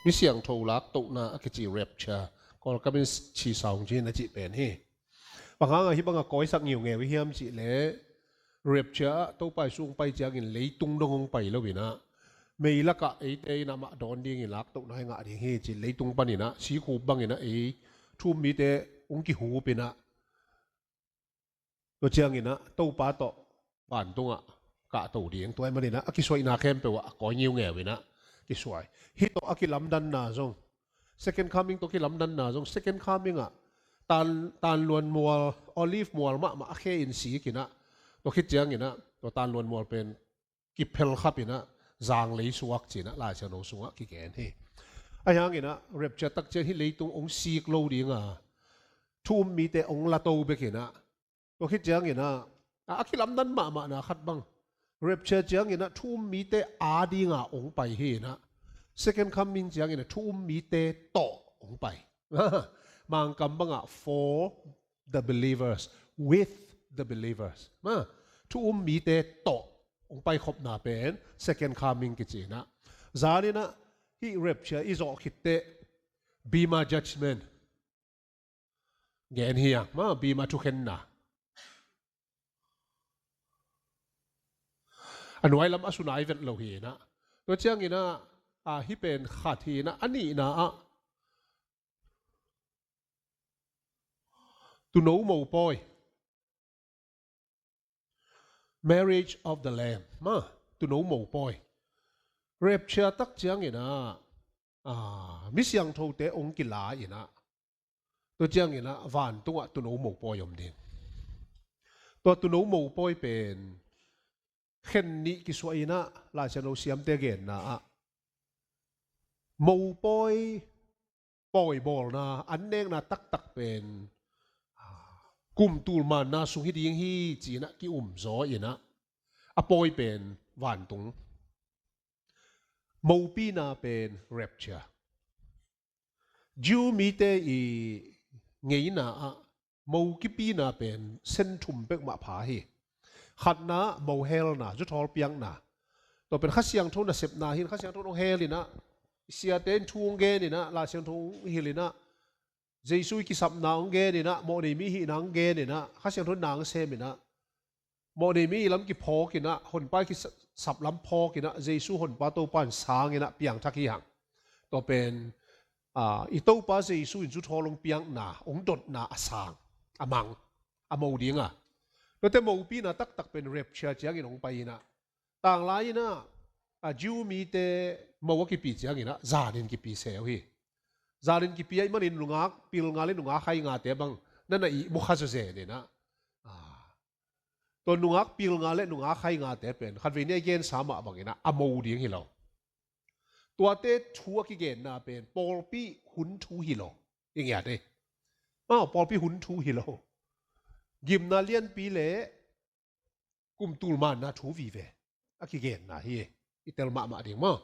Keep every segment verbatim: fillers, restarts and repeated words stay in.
Mi siangtho laktohna a kici rapture, Kawlkam in chisawng cin a cih pen hi. Bang hanga hih banga kawisak ngiungeu i hiam cihleh, rapture ah Topa Jesu hong pai ciangin leitung dong hong pai lo inah, mei lakah eite inah mah dawn dingin laktohna i ngah ding hi ci, leitung paninah sikhup banginah ei thu-um mite hong kihup inah, tua cianginah Topa tawh vantungah kahto ding. Tua ahih maninah a kisuaihna khempeuh ah a kawi ngiungeu inah kisuai. Hih tawh a kilamdanna zong, second coming tawh kilamdanna zong, second coming ah tan, tanluan mual, olive mual mahmah a khe in sik inah, tua khit cianginah tua tanluan mual pen kiphelkhap inah zanglei suak cinah Lai Siangtho sungah kigen hi. Ahi hanginah rapture tak ciang hih leitung hong sik lo dinga, thu-um mite hong lato bek inah, tua khit cianginah a, a kilamdan mahmahna khat bang, rapture cianginah thu-um mite adinga hong pai hi inah, second coming cianginah thu-um mite tawh hong pai. Mangkam bangah for the believers, with the believers. Ma, thu-um mite tawh hong paikhopna pen second coming kici inah. Zaninah hih rapture i zawh khitteh bema judgment gen hi a, ma, bema thukhenna. A nuailam a sunai vet lo hi inah. Tua cianginah a, hih pen khat hi inah, a nihna ah tuuno mopawi, Marriage of the Lamb, ma, tuuno mopawi. Rapture tak cianginah a, mi siangthote hong kila inah, tua cianginah vantungah tuuno mopawi om ding. Tua tuuno mopawi pen khen nih kisuah inah Lai Siangtho siamte genna ah, mopawi pawibawlna, an nekna taktak pen kum tul manna sung hi ding hi cinah ki-umzaw inah, a pawi pen vantung, mopina pen rapture. Jew mite i ngeina ah mo kipina pen sen thum pek mah pha hi. Khatna ah mo helna, zuthawl piakna. Tua pen Kha Siangtho nasepna hi inah, Kha Siangtho in hong hel inah, siate in thu hong gen inah, Lai Siangtho hong hilh inah, Jesu i kisapna hong gen inah, mawhnei mi hihna hong gen inah, Kha Siangtho in na hong sem inah, mawhnei mi i lam kiphawk inah, honpa i kisap lam phawk inah, Jesu honpa Topa in sang inah piangthak hi hang. Tua pen a, i Topa Jesu in zuthawl hong piakna, hong dotna a sang, a mang, a mo dinga. Tuate mopina taktak pen rapture ciangin hong pai inah, tanglai inah a, Jew mite mo a kipi cianginah zanin kipi se uh hi. Zanin kipi ahih manin nungak pilnga le nungak haingate bang na na ihmu kha zawzen inah, a, tua nungak pilnga le nungak haingate pen khatvei ni a i gensa mah banginah a mo ding hi lo. Tuate thu a kigenna pen pawlpi hun thu hi lo. I ngiat ei. Aw, pawlpi hun thu hi lo. Gimna lianpi le kum tul manna thu vive a kigenna hi. I tel mahmah ding maw?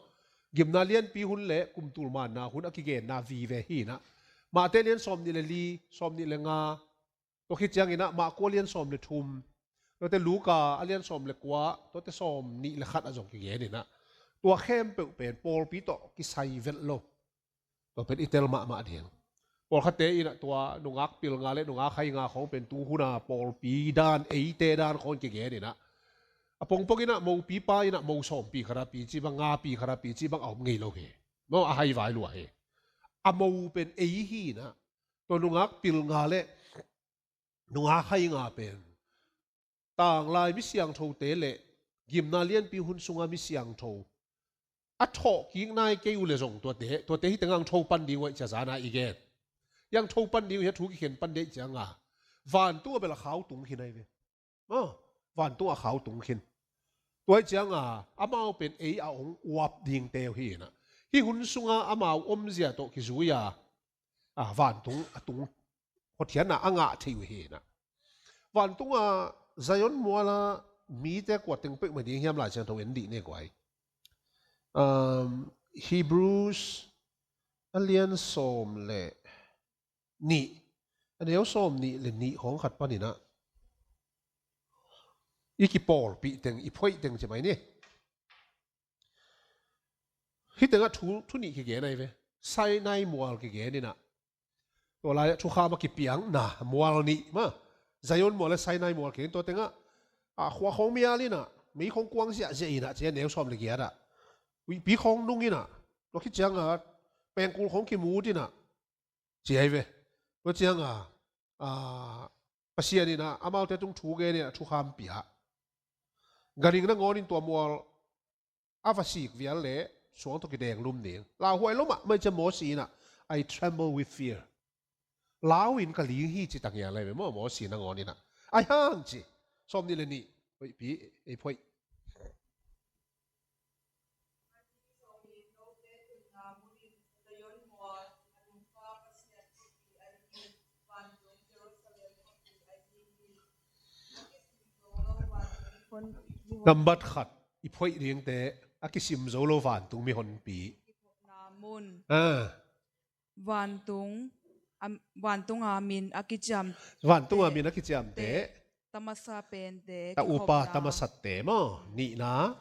Gimna lianpi hun le kum tul manna hun a kigenna vive hi inah. Mate lian sawmnih le li, sawmnih le nga, tua khit cianginah Marka lian sawm le thum, tuate Luka a lian sawm le kua, tuate sawmnih le khat ah zong kigen inah, tua khempeuh pen pawlpi tawh kisai vet lo. Tua pen i tel mahmah ding. Pawlkhatte inah tua nungak pilnga le nungak hainga khawng pen tu huna pawlpi dan, eite dan khawng kigen inah, a pongpong inah mopipa inah mo sawmpi khat a pi cih bang, ngapi khat a pi cih bang a om ngei lo hi. Maw, a haivai lua hi. A mo pen ei hi inah, tua nungak pilnga le nungak hainga pen tanglai mi siangthote le gimna lianpi hun sunga mi siangtho a thawhkik nai kei uh le zong tuate, tuate hih tengah hong tho pan ding uh ahih ciang zana i gen. Hiang tho pan ding uh hi a, thu kikhen pan ding ahih cianga vantung a bel a khau tung khin ahi ve. Aw, vantung a khau tung khin. Tua ahih cianga amau pen ei a hong uap dingte uh hi inah, hih hun sunga amau omzia tawh kizui a, a, vantung a tung hotkhiatna a ngah thei uh hi inah. Vantunga Zion muala mite kua teng pek mah ding hiam, Lai Siangtho en dih ne guai. Um, Hebrews a lian sawm le nih, a neu sawmnih le nih khawng khat paninah i kipawlpih teng, i phoih teng ci mai ni. Hih tengah thu, thu nih kigen ahi ve. Sinai mual kigen inah, tua lai-ah thukham a kipiakna mual nih mah, Zion mual le Sinai mual kigen, tua tengah a khua khawng mial inah, mei khawng kuang ziahziah inah, ci a neu sawm le giat ah. Huihpi khawng nung inah, tua khit cianga pengkul khawng kimut inah, ci ahi ve. Tua cianga Pasian inah amaute tung thu gen inah thukham pia. Ganhing nangawnin tua mual a va sik vial leh suang tawh kideng lum ding. Lauhuai lo mahmah, i ci a Mosi inah, "I tremble with fear." Lau in ka ling hi ci ta ngial lai ve maw, Mosi nangawn inah. Ahi hang ci, sawm nih le nih, hoihpi, ei phoih. Nambat khat, i phoih dingte, a kisim zo lo vantung mihonpi. Ah. Vantung, am, vantunga min a kiciam. Vantunga min a kiciamte. Ta masa pente, ta upa, kikhopna. Ta masatte maw, nihna.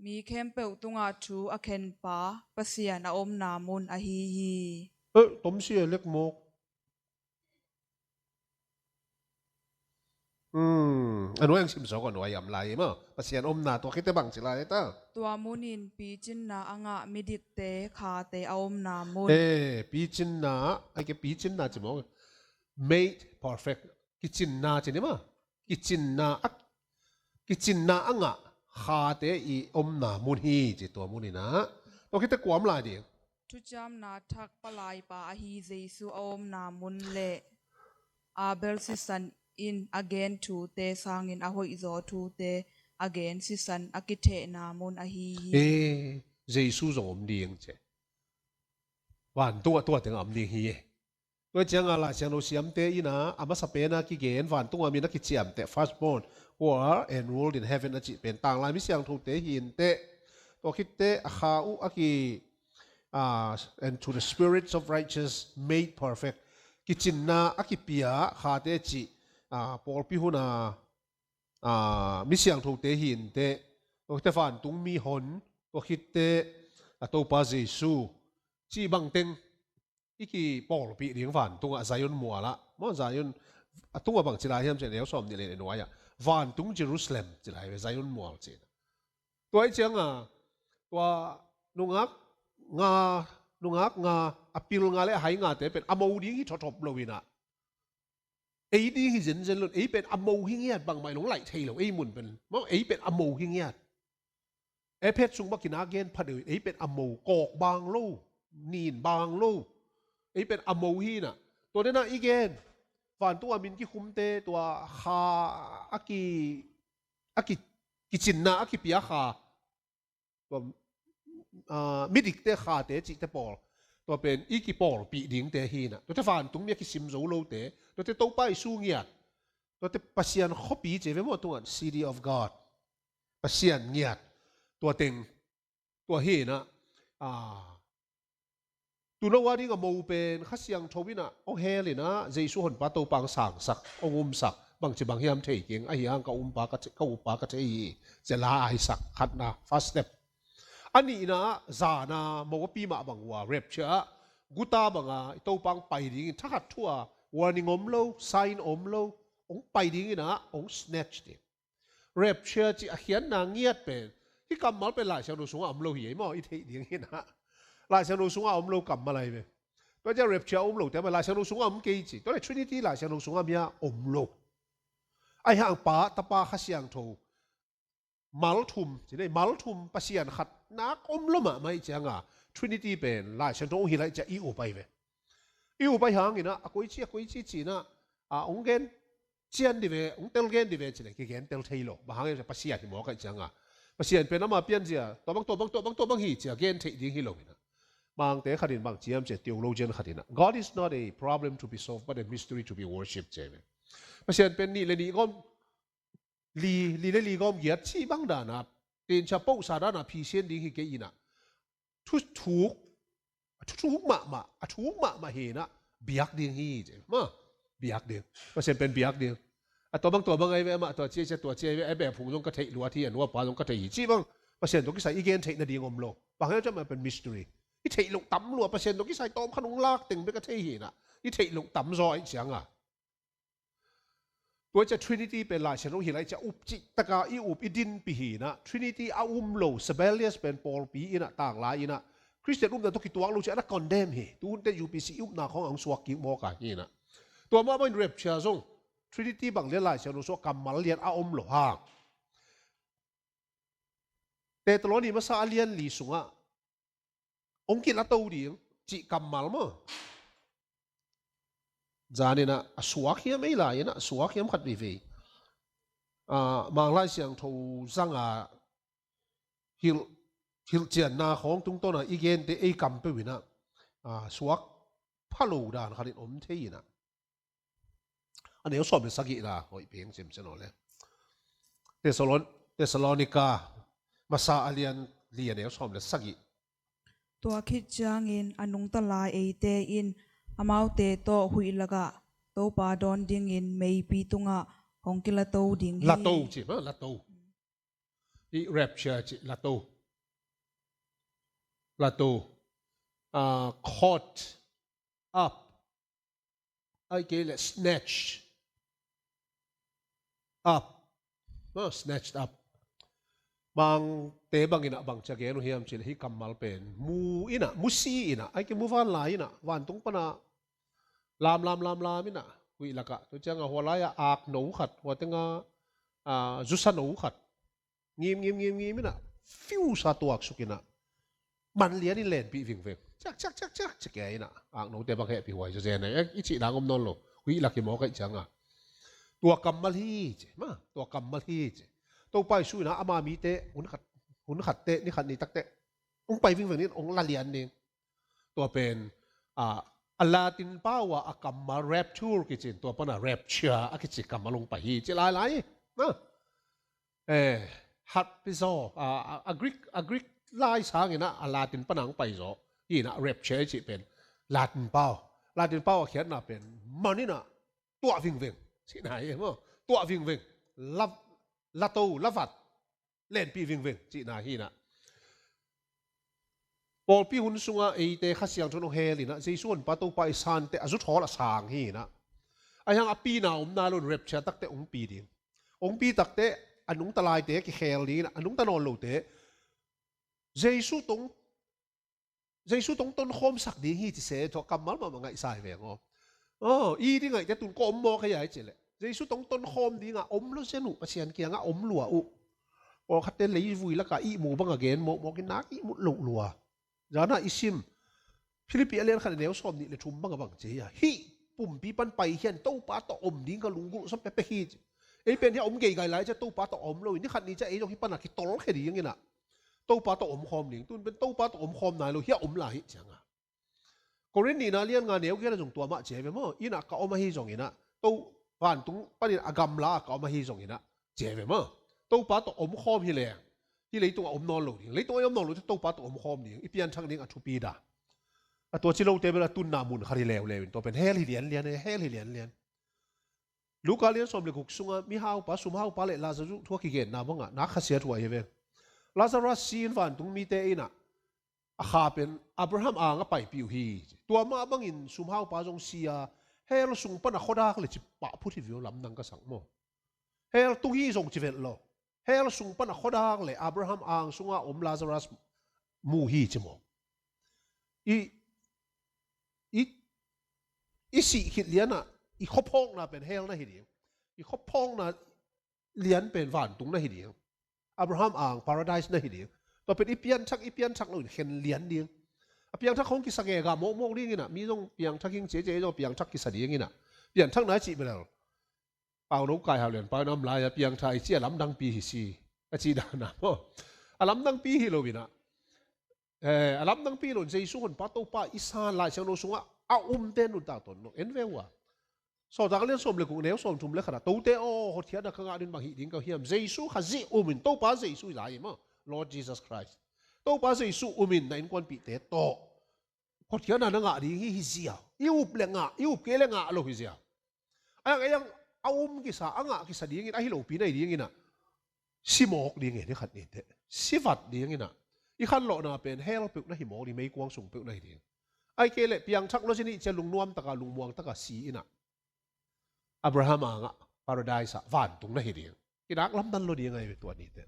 Mi khempeuh tunga thu a khenpa Pasian a omna mun ahi hi. Eh, tom sia lek mawk. Hmm, a nuai ang sim zo ko nuai am lai maw. Pasian omna tua khite bang ci lai ta. Tua munin picinna a ngah midikte khate a omna mun. Eh, picinna, ai ke picinna ci maw. Made perfect. Kicinna ci ni maw. Kicinna a, kicinna a ngah khate i omna mun hi ci tua muninah. Tua khite kuam lai ding. Thuciamna thak palaipa ahi Jesu a omna mun le Abel sisan in a gen thute sangin a hoihzaw thute a gen sisan a kithehna mun ahi hi. Eh, Jesu zong om ding ci. Vantung ah tua teng a om ding hi. Tua cianga Lai Siangtho siamte inah a masa pena kigen vantunga min a kiciamte, firstborn who are enrolled in heaven a cih pen tanglai mi siangthote hi inteh. Tua khitte a kha uh a ki, ah, and to the spirits of righteous made perfect. Kicinna a kipia khate cih, ah, pawlpi huna, ah, mi siangthote hi inteh. Tua khitte vantung mi hon, tua khitte a Topa Jesu cih bangteng i kipawlpih ding vantungah Zion mualah. Maw Zion, a tungah bang ci lai hiam cih neu sawm nih le nuai-ah. Vantung Jerusalem ci lai ve Zion mual cih. Tua i cianga, tua nungak nga, nungak nga, a pil nga le a hai ngate pen a mo ding hi thawthawp lo inah. Ei ding hi zenzen lo, ei pen a mo hi ngiat bangmah in hong laih thei lo, ei mun pen. Maw ei pen a mo hi ngiat. Ephet sung bang kina gen pha deuh in, ei pen a mo kawk bang lo, nin bang lo. Ei pen a mo hi inah. Tua denah i gen. Vantung a min kikhumte, tua kha a ki, a ki, kicinna a kipia kha. Tua, ah, midikte khate cihte pawl. Tua pen i kipawlpih dingte hi inah. Tuate vantung mi a kisim zo lote. Tuate Topa i su ngiat. Tuate Pasian khuapi ci ve maw tungah City of God. Pasian ngiat. Tua teng, tua hi inah, ah, tulo a ding a mo pen Kha Siangtho inah hong hel inah Jesu honpa Topa hong sangsak, hong umsak, bangci bang hiam thei keng, ahi hang ka umpa ka thei, ka upa ka thei hi, ci a la a hisak khatna, first step. A nihna ah zana mo a pi mah bang uh a rapture ah guta banga i Topa hong pai dingin thakhat thu a warning om lo, sign om lo, hong pai ding inah hong snatch ding. Rapture cih a khiatna ngiat pen, hih kammal pen Lai Siangtho sungah om lo hi ei maw, i theih ding hi inah. Lai Siangtho sungah om lo kammal ahi ve. Tua ciah rapture a om lo te mah Lai Siangtho sungah om kei ci. Tua le Trinity Lai Siangtho sungah mia om lo. Ahi hang Pa, Tapa, Kha Siangtho. Mal thum, ci nei, mal thum Pasian khat nak om lo mahmah i cianga Trinity pen Lai Siangtho hong hilh ahi ciah i up ahi ve. I up ahi hang inah, a koici, a koici ci inah, a hong gen cian di ve, hong tel gen di ve ci le, kigen tel thei lo. Bang hang e Pasian hi mawk ahi cianga. Pasian pen ama pianzia, tua bang, tua bang, tua bang, tua bang hi cia gen theih ding hi lo inah. Mangte khat in bang ciam cia, theologian khat inah. God is not a problem to be solved, but a mystery to be worshipped ci ve. Pasian pen nih le nih gawm, li, li le li gawm giat ci bang dana, tin cia pohsa dana, phisian ding hi kei inah. Thu thuk, thu thuk mahmah, a thuk mahmah hi inah, biak ding hi ci. Maw, biak ding. Pasian pen biak ding. A tua bang, tua bang ahi ve amah, tua cia, cia, tua cia ahi ve, a beh phung zong ka theih luat hi, a nuapa zong ka thei hi. Ci bang, Pasian tua kisai i gen theih nading om lo. Bang hang e tua mah pen mystery. theih loh tam lua, Pasian tawh kisai tawm khat hong lak teng bek a thei hi inah, i theih loh tam zaw ahih cianga. Tua ciah Trinity pen Lai Siangtho hilh ahih ciah up cih taka i up i dinpi hi inah, Trinity a um lo Sabellius pen pawlpi inah tanglai inah Khristian upna tawh kituak lo ciah a na condemn hi. Tuhunte U P C i upna khawng a hong suak kik mawk a hi inah. Tua mah bangin rapture zong Trinity bang lian Lai Siangtho sungah kammal lian a om lo hang. Thessaloni masa a lian li sungah hong kilato ding cih kammal maw? Zan inah a suak hiam ei lai inah a suak hiam khat veivei. Ah, Manglai Siangtho zanga hilh, hilhcianna khawng tungtawna i gente ei kam peuh inah, ah, suak pha lo dan khat in om thei inah. A neu sawm le sagih la hoih peng cimcian aw le. Thessalon-, Thessalonica masa a lian li a neu sawm le sagih. Tua khit ciangin a nungta lai eite in amaute tawh huih lakah Topa dawn dingin meipi tungah hong kilato ding hi. Lato ci, ha, lato. I rapture ci, lato. Lato. Ah, caught up. Ahih kei leh snatch up. Ah, snatched up. Bangte bang inah bang ci a gen uh hiam cih leh hih kammal pen mu inah, mu si inah, ahih kei mu van lai inah, vantung panah lam lam lam lam inah, huih lakah. Tua ciangah hua lai-ah akno khat, hua tengah, ah, zusa no khat, ngim ngim ngim ngim inah, fiu sa tuaksuk inah, man lian in lenpih vingveng. Ciak ciak ciak ciak ciak inah, aknote bang hehpih huai zazen a, eh, i cih dang om nawn lo. Huih lak hi mawk ahih cianga. Tua kammal hi ci, ma, tua kammal hi ci. Topa Jesu inah ama mite hun khat, hun khatte, ni khat ni takte hong pai vingveng in hong la lian ding. Tua pen, ah, a Latin pau ah a kammal rapture kicin, tua pana rapture a kici kammal hong pai hi ci lailai. Na? Eh, harpazo, ah, a, a Greek, a Greek lai sangin ah a Latin pana hong pai zaw. Hi inah rapture i cih pen Latin pau. Latin pau a khiatna pen man inah tuah vingveng cihna hi maw? Tuah vingveng. La, lato, lavat. Lenpih vingveng cihna hi inah. Pawlpi hun sungah eite Kha Siangtho in hong hel inah, Jesu honpa Topa i sante a zuthawl a sang hi inah. Ahi hang a pina om nai lo in rapture takte hong pi ding. Hong pi takte a nungta laite kikhel ding inah, a nungta nawn lote Jesu tong Jesu tong tonkhawmsak ding hi ci se, tua kammal mahmah ngaihsa hi veng aw. Aw, i ding ngaihte tun kua om mawk hei ai ci leh, Jesu tong tonkhawm dingah om lo zen uh, Pasian kiangah om lua uh. Pawlkhatte leivui lakah ihmu bangah gen mawkmawk in nak ihmut loh lua. Zana i sim Philippi a lian khat a neu sawm nih le thum bangah bang ci hi a, hih pumpi pan pai hian Topa tawh om ding ka lunggulh sam pekpek hi ci. Ei pen hiah om geigai lai ciah Topa tawh om lo in, ni khat ni ciah ei zong hih panah kitolkhia ding inah Topa tawh omkhawm ding. Tun pen Topa tawh omkhawm nai lo, hiah om lai hi cianga. Korin nihna lian nga neu giat a zong tua mah ci ve maw? Inah ka om ahi zong inah, to vantung panin a gamla ah ka om ahi zong inah ci ve maw? Topa tawh omkhawm hi leng, hih leitungah om nawn lo ding. Leitungah i om nawn lo te Topa tawh omkhawm ding. I pianthak ding a thupi dan. A tua ci lote bel a tunna mun khat hi leuleu in, tua pen hell hi lianlian, hell hi lianlian. Luka lian sawm le guk sungah mihaupa, sumhaupa le Lazarus thu a kigenna bangah na khasiat huai hi ve. Lazarus si in vantung mite inah a kha pen Abraham ang a paipih uh hi. Tua mah bangin sumhaupa zong si a, hell sung pana khuadak le ci pah phut hi viau lamdang ka sak maw? Hell tung hi zong ci velh lo. Hell sung pana khuadak le Abraham ang sunga om Lazarus mu hi ci maw? I, i, i sih khit lianah i khuaphawkna pen hell na hi ding. I khuaphawkna lian pen vantung na hi ding. Abraham ang paradise na hi ding. Tua pen i pianthak, i pianthak lo in khen lian ding. A piangthak khong kisa ngega mawkmawk ding inah, mi zong piangthak hing ciacia zong piangthak kisa ding inah. Pianthak na cih belal. Pauno kai hau lian pau nam lai a piangthak i ci a lamdangpi hi si. A ci dana maw? A lamdangpi hi lo inah. Eh, a lamdangpi lo in Jesu honpa Topa i san Lai Siangtho sungah a umte nuntak tawn lo. En ve uh a. Sawltak lian sawm le guk neu sawm thum le khatah, tote aw, hotkhiatna ka ngah ding bang hih ding ka hiam? Jesu Khazih um in, Topa Jesu hi lai hi maw? Lord Jesus Christ. Topa Jesu um in na innkuanpihte tawh hotkhiatna na ngah ding hi, hi ziau. I up le ngah, i up kei le ngah lo hi ziau. Ayang, ayang a um kisa, a ngah kisa dingin, ahi lopi na hi dingin ah, si mawk dingin, ni khat ni teh. Si vat dingin ah. I khanlawhna pen hell peuh na hi mawk ding, meikuang sung peuh na hi ding. Ai kei leh piangthak lo ci ni cia lungnuam taka lungmuang taka si inah Abraham angah paradise ah vantung na hi ding. Kinak lamdan lo ding ai ve tua nite.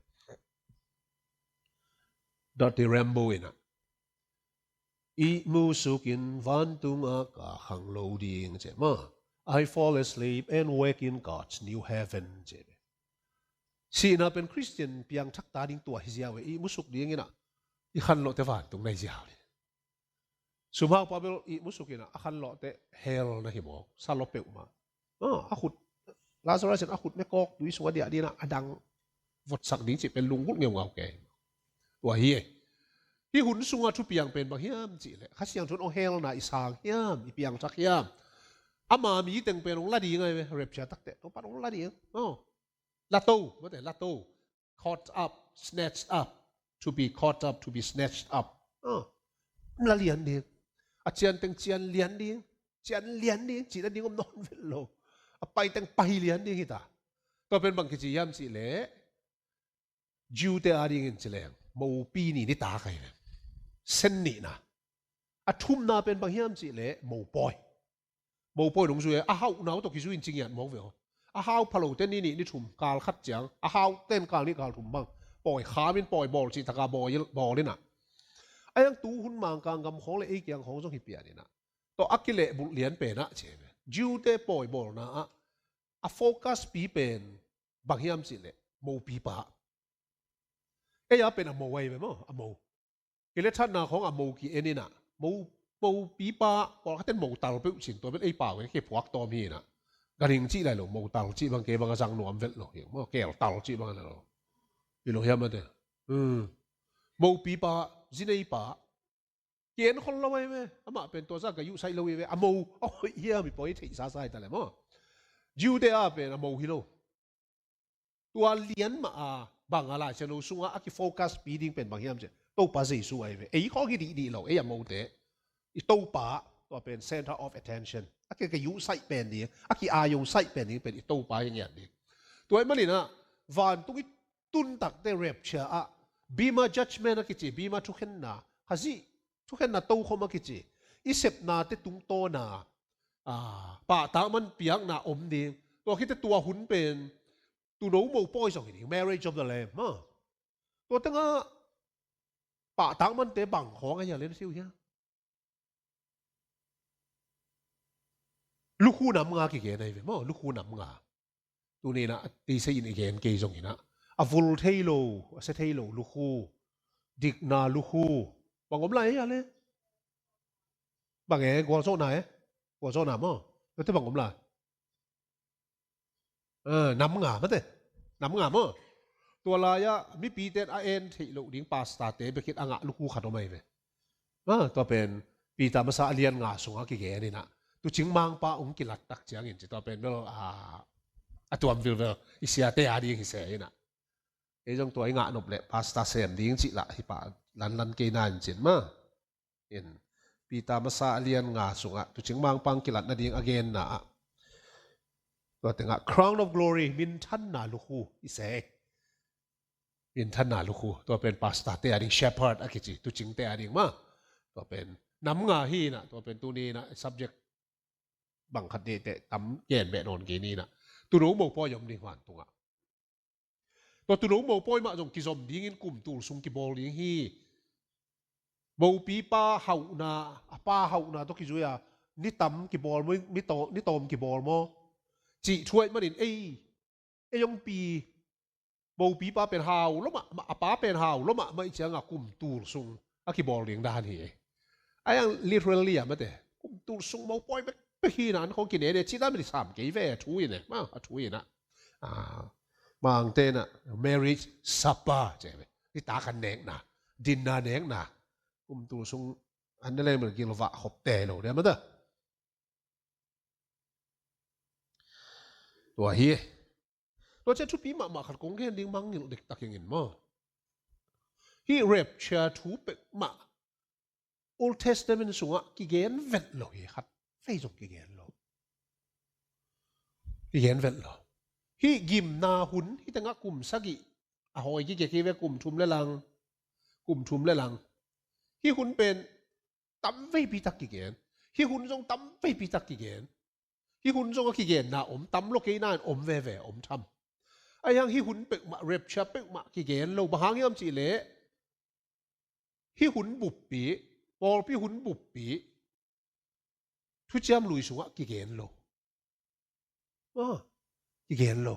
Dati Rambo inah ihmu sukin vantungah ka khang lo ding ci maw. I fall asleep and wake in God's new heaven ci ve. Sihna pen Christian piangthak ta ding tua hi ziau ve. Ihmu suk ding inah i khanlawhte vantung na hi ziau ding. Sumhaupa bel ihmu suk inah a khanlawhte hell na hi mawk. Sa lo peuhmah. Ah, a khut Lazarus in a khut mekawk tui sungah diah ding inah a dang votsak ding cih pen lunggulh ngeungau kei. Tua hi e. Hih hun sungah thupiang pen bang hiam cih leh Kha Siangtho in hong helna i sang hiam, i piangthak hiam? Ama mi teng pen hong la ding ai ve, rapture takteh Topa in hong la ding. Oh. La to, mate, la to. Caught up, snatched up. To be caught up, to be snatched up. Ah. La lian ding. A cian teng cian lian ding. Cian lian ding, cih nading om nawn vet lo. A pai teng pai lian ding hi ta. Tua pen bang kici hiam cih leh Jew-te adingin ci leng mopi nih nitak ahi ve. Sen nihna. A thumna pen bang hiam cih leh mopawi. Mopawi nung zui a hauhna uh tawh kizui in ci ngiat mawk ve aw. A hau phalote ni nih ni thum kal khat ciang, a haute'n kal nih kal thum bang pawi khamin pawi bawl cih taka bawl in, bawl inah. A iang tu hun Mangkang gam khawng le ei kiang khawng zong hi pian inah. Tawh a kilehbulh lian pen ah ci ve. Jew-te pawi bawlna ah a focus pi pen bang hiam cih leh mopipa. Ei a pen a mo ahi ve maw, a mo. Kilethatna khawng a mo ki-en inah mo, mopipa, pawlkhatte in motal peuh cin tua pen ei pau in kiphuak tawm hi inah. Ganhing cih lai lo, motal cih bang kei bang a zang nuam vet lo hi maw, keltal cih bang a lo. Hi lo hiam mate. Hmm. Mopipa, zineipa, ki-en khol lo ahi ve. Amah pen tua zah ka yuhsaih lo hi ve. A mo a hoih hiam i pawi theihsa sa hi ta le maw. Jew-te a pen a mo hi lo. Tua lian mah a bang a Lai Siangtho sungah a kifocus pi ding pen bang hiam cih leh Topa Jesu ahi ve. Ei khawng hi dihdih lo, ei a mote. I Topa, tua pen center of attention. A ki, ka yuhsaih pen ding, a ki-aayongsaih pen ding pen i Topa hi ngiat ding. Tua ahih manin ah vantung i tun takteh rapture ah Bema judgment a kici, Bema thukhenna, Khazih thukhenna tokhom a kici, i sepnate tungtawna, ah, pahtak man piakna om ding. Tua khit teh tua hun pen tuuno mopawi zong hi ding, marriage of the Lamb, ha. Tua tengah pahtak mante bang khawng a hia le na si uh hia? Lukhu nam nga kigen ahi ve maw, lukhu nam nga. Tuni inah a teisei in i gen kei zong inah a vul thei lo, a sia thei lo lukhu, dikna lukhu. Bang om lai e a le? Bang e, gualzawhna e? Gualzawhna maw? Tua teh bang om lai? Ah, nam nga mate. Nam nga maw? Tua lai-ah mipite in a en theih loh ding pastor-te bek in a ngah lukhu khat om ahi ve. Ah, tua pen Peter masa a lian nga sungah kigen inah tuucing mangpa hong kilat tak ciangin ci, tua pen bel, ah, a tuam vilvel i siate ading hi se inah. Ei zong tua i ngah nop leh pastor sem ding cih lah hi pah lanlan kei na in cin maw. In Peter masa a lian nga sungah tuucing mangpa hong kilat nading a genna ah tua tengah crown of glory, minthanna lukhu i se. Minthanna lukhu, tua pen pastor-te ading, shepherd a kici, tuucingte ading maw. Tua pen nam nga hi inah, tua pen tuni inah subject bang khat dih teh tam gen beh nawn kei ni inah. Tuuno mopawi om ding vantungah. Tua tuuno mopawi mah zong kizom dingin kum tul sung kibawl ding hi. Mopipa hauhna, a pa hauhna tawh kizui a, ni tam kibawl maw, ni taw-, ni tawm kibawl maw cih thu ahih manin ei, ei hong pi, mopipa pen hau lo mahmah, a pa pen hau lo mahmah i ciangah kum tul sung a kibawl ding dan hi. A iang literally a mate, kum tul sung mopawi bekbek hi inah an khawng kine ne cih dan mah i sam kei ve a thu inah, ma, a thu inah. Ah, Mangte inah marriage supper ci ve. Nitak a nekna, dinner nekna. Kum tul sung an na leng mah gilvah khop te lo dia mate. Tua hi. Tua ciang thupi mahmah khat kong gen ding mangngilh dektak ing in maw. Hih rapture thu peuhmah Old Testament sungah kigen vet lo hi, khat vei zong kigen lo. Kigen vet lo. Hih gimna hun, hih tengah kum sagih a hawi kikek hi ve, kum thum le lang. kum thum le lang. Hih hun pen tam veipi tak kigen. Hih hun zong tam veipi tak kigen. Hih hun zong a kigenna om tam lo, kei nain om veve, om tham. Ahi hang hih hun peuhmah, rapture peuhmah kigen lo. Bang hang hiam cihleh hih hun buppi, pawlpi hun buppi thuciam lui sungah kigen lo. Ah, kigen lo.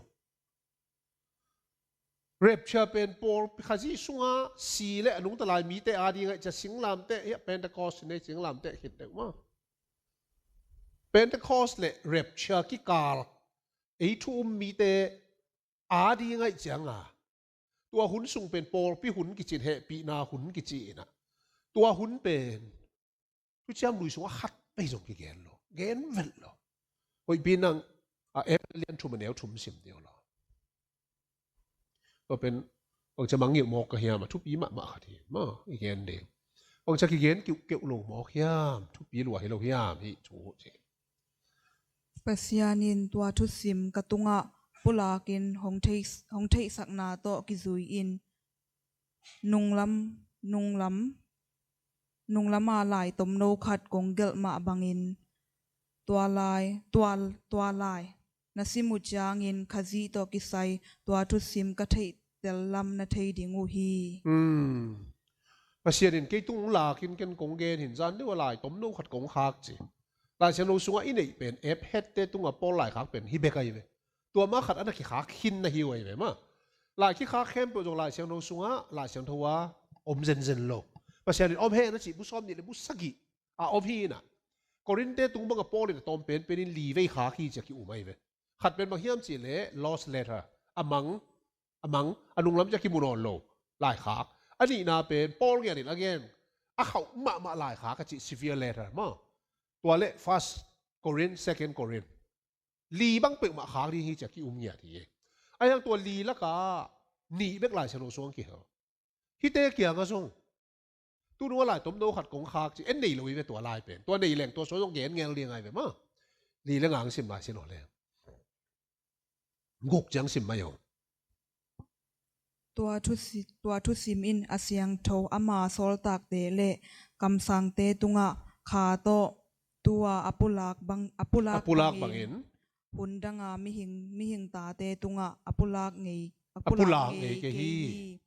Rapture pen pawlpi, Khazih sungah si le a nungta lai mite ading aih ciang singlamteh, hiah Pentecost nei singlamteh khit deuh maw. Pentecost le rapture kikal ei thu um mite ading aih cianga, tua hun sung pen pawlpi hun kici in, hehpihna hun kici inah, tua hun pen thuciam lui sungah khat vei zong kigen lo, gen vet lo. Hoihpi nang, a, Efesa lian thum a neu thum sim dih lo. Tua pen bangcia mangngilh mawk ka hiam, a thupi mahmah khat hi maw, i gen ding. Bangcia kigen kiuhkeuh lo mawk hiam, thupi lua hi lo hiam, hih thu ci. Pasian in tua thusim ka tungah pulakin hong thei, hong theihsakna tawh kizui in, nunglam, nunglam, nunglama lai tomno khat kong gelh mah bangin, tua lai, tua, tua lai na sim uh ciangin Khazih tawh kisai tua thusim ka theihtel lam na thei ding uh hi. Hmm. Pasian in kei tung lakin ken kong gen hi, zan deuh a lai tomno khat kong khak ci. Lai Siangtho sungah i neih pen, Efesa te tungah Paul laikhak pen hih bek ahi ve. Tua mah khat a na kikhak khin na hi uh ahi ve maw. Lai kikhak khempeuh zong Lai Siangtho sungah, Lai Siangtho ah om zenzen lo. Pasian in om hen a cih bu sawm nih le bu sagih a om hi inah, Korin te tung bangah Paul in a tawm penpen in li vei khak hi ci a ki-um ahi ve. Khat pen bang hiam cihleh lost letter, a mang, a mang, a nunglam ciang kimu nawn lo laikhak. A nihna pen Paul ngiat in a gen, a khauh mahmah laikhak a cih severe letter maw. Tua le First Corinth, Second Corinth, li bang peuhmah khak ding hi ci a ki-um ngiat hi. Ahi hang tua li lakah nih bek Lai Siangtho sungah kihel. Hihte kiangah zong, tu nung a lai tomno khat kong khak ci, en nei lo hi ve tua lai pen. Tua nei leng tua sung zong gen ngel ding ahi ve maw. Li le nga ang sim lai sin aw leng. Guk ciang sim mai aw. Tua thusi-, tua thusim in a siangtho ama sawltakte le kamsangte tungah kha tawh tua a pulak bang, a pulak, a pulak bangin, bangin, hun danga mihing, mihing tate tungah a pulak ngei, a pulak ngei kei hi.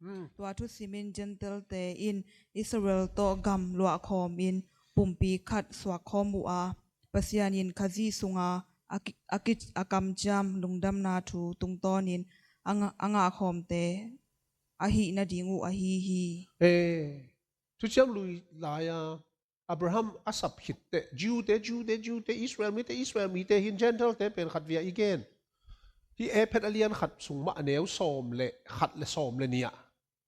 Hmm. Tua thusim in Gentile-te in Israel tawh gam luahkhawm in pumpi khat suakkhawm uh a, Pasian in Khazih sunga a ki-, a ki-, a kamciam lungdamna thu tungtawnin a nga-, a ngahkhawmte ahih nading uh ahi hi. Eh, thuciam lui lai-a Abraham a sap khitteh, Jew-te, Jew-te, Jew-te, Israel mite, Israel mite hi in, Gentile-te pen khatvei a i gen. Hih Efesa a lian khat sung mah a neu sawm le khat le sawm le nih ah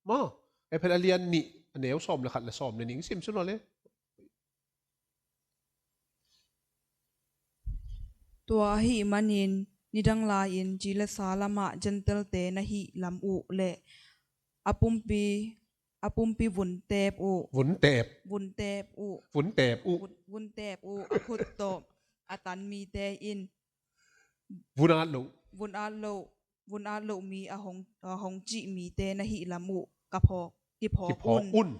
maw. Efesa a lian nih a neu sawm le khat le sawm le nih sim sun aw le. Tua ahih manin nidang lai-in ci le sa lamah Gentile-te na hih lam uh le a pumpi, a pumpi vun teep uh. Vun teep. Vun teep uh. Vun teep uh. Vun, vun teep uh. A khut tawh a tan mite in vun at loh, vun at loh, vun at loh mi a hong, a hong cih mite na hih lam uh ka phawk, kiphawk, kiphawk un. Un.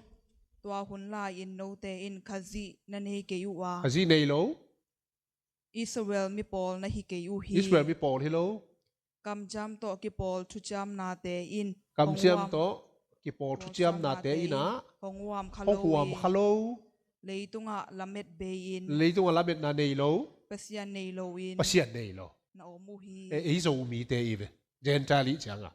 Tua hun lai-in note in Khazih na nei kei uh a. Khazih nei lo. Israel mi pawl na hi kei uh hi. Israel mi pawl hi lo. Kamciam tawh kipawl thuciamnate in, kamciam tawh kipawl thuciamnate in ah hong huam kha lo. Hong huam kha lo. Leitungah lamet bei-in, leitungah lametna nei lo. Pasian nei loin, Pasian nei lo, na om uh hi. E, ei Zo mite i ve. Gentile i ciangah,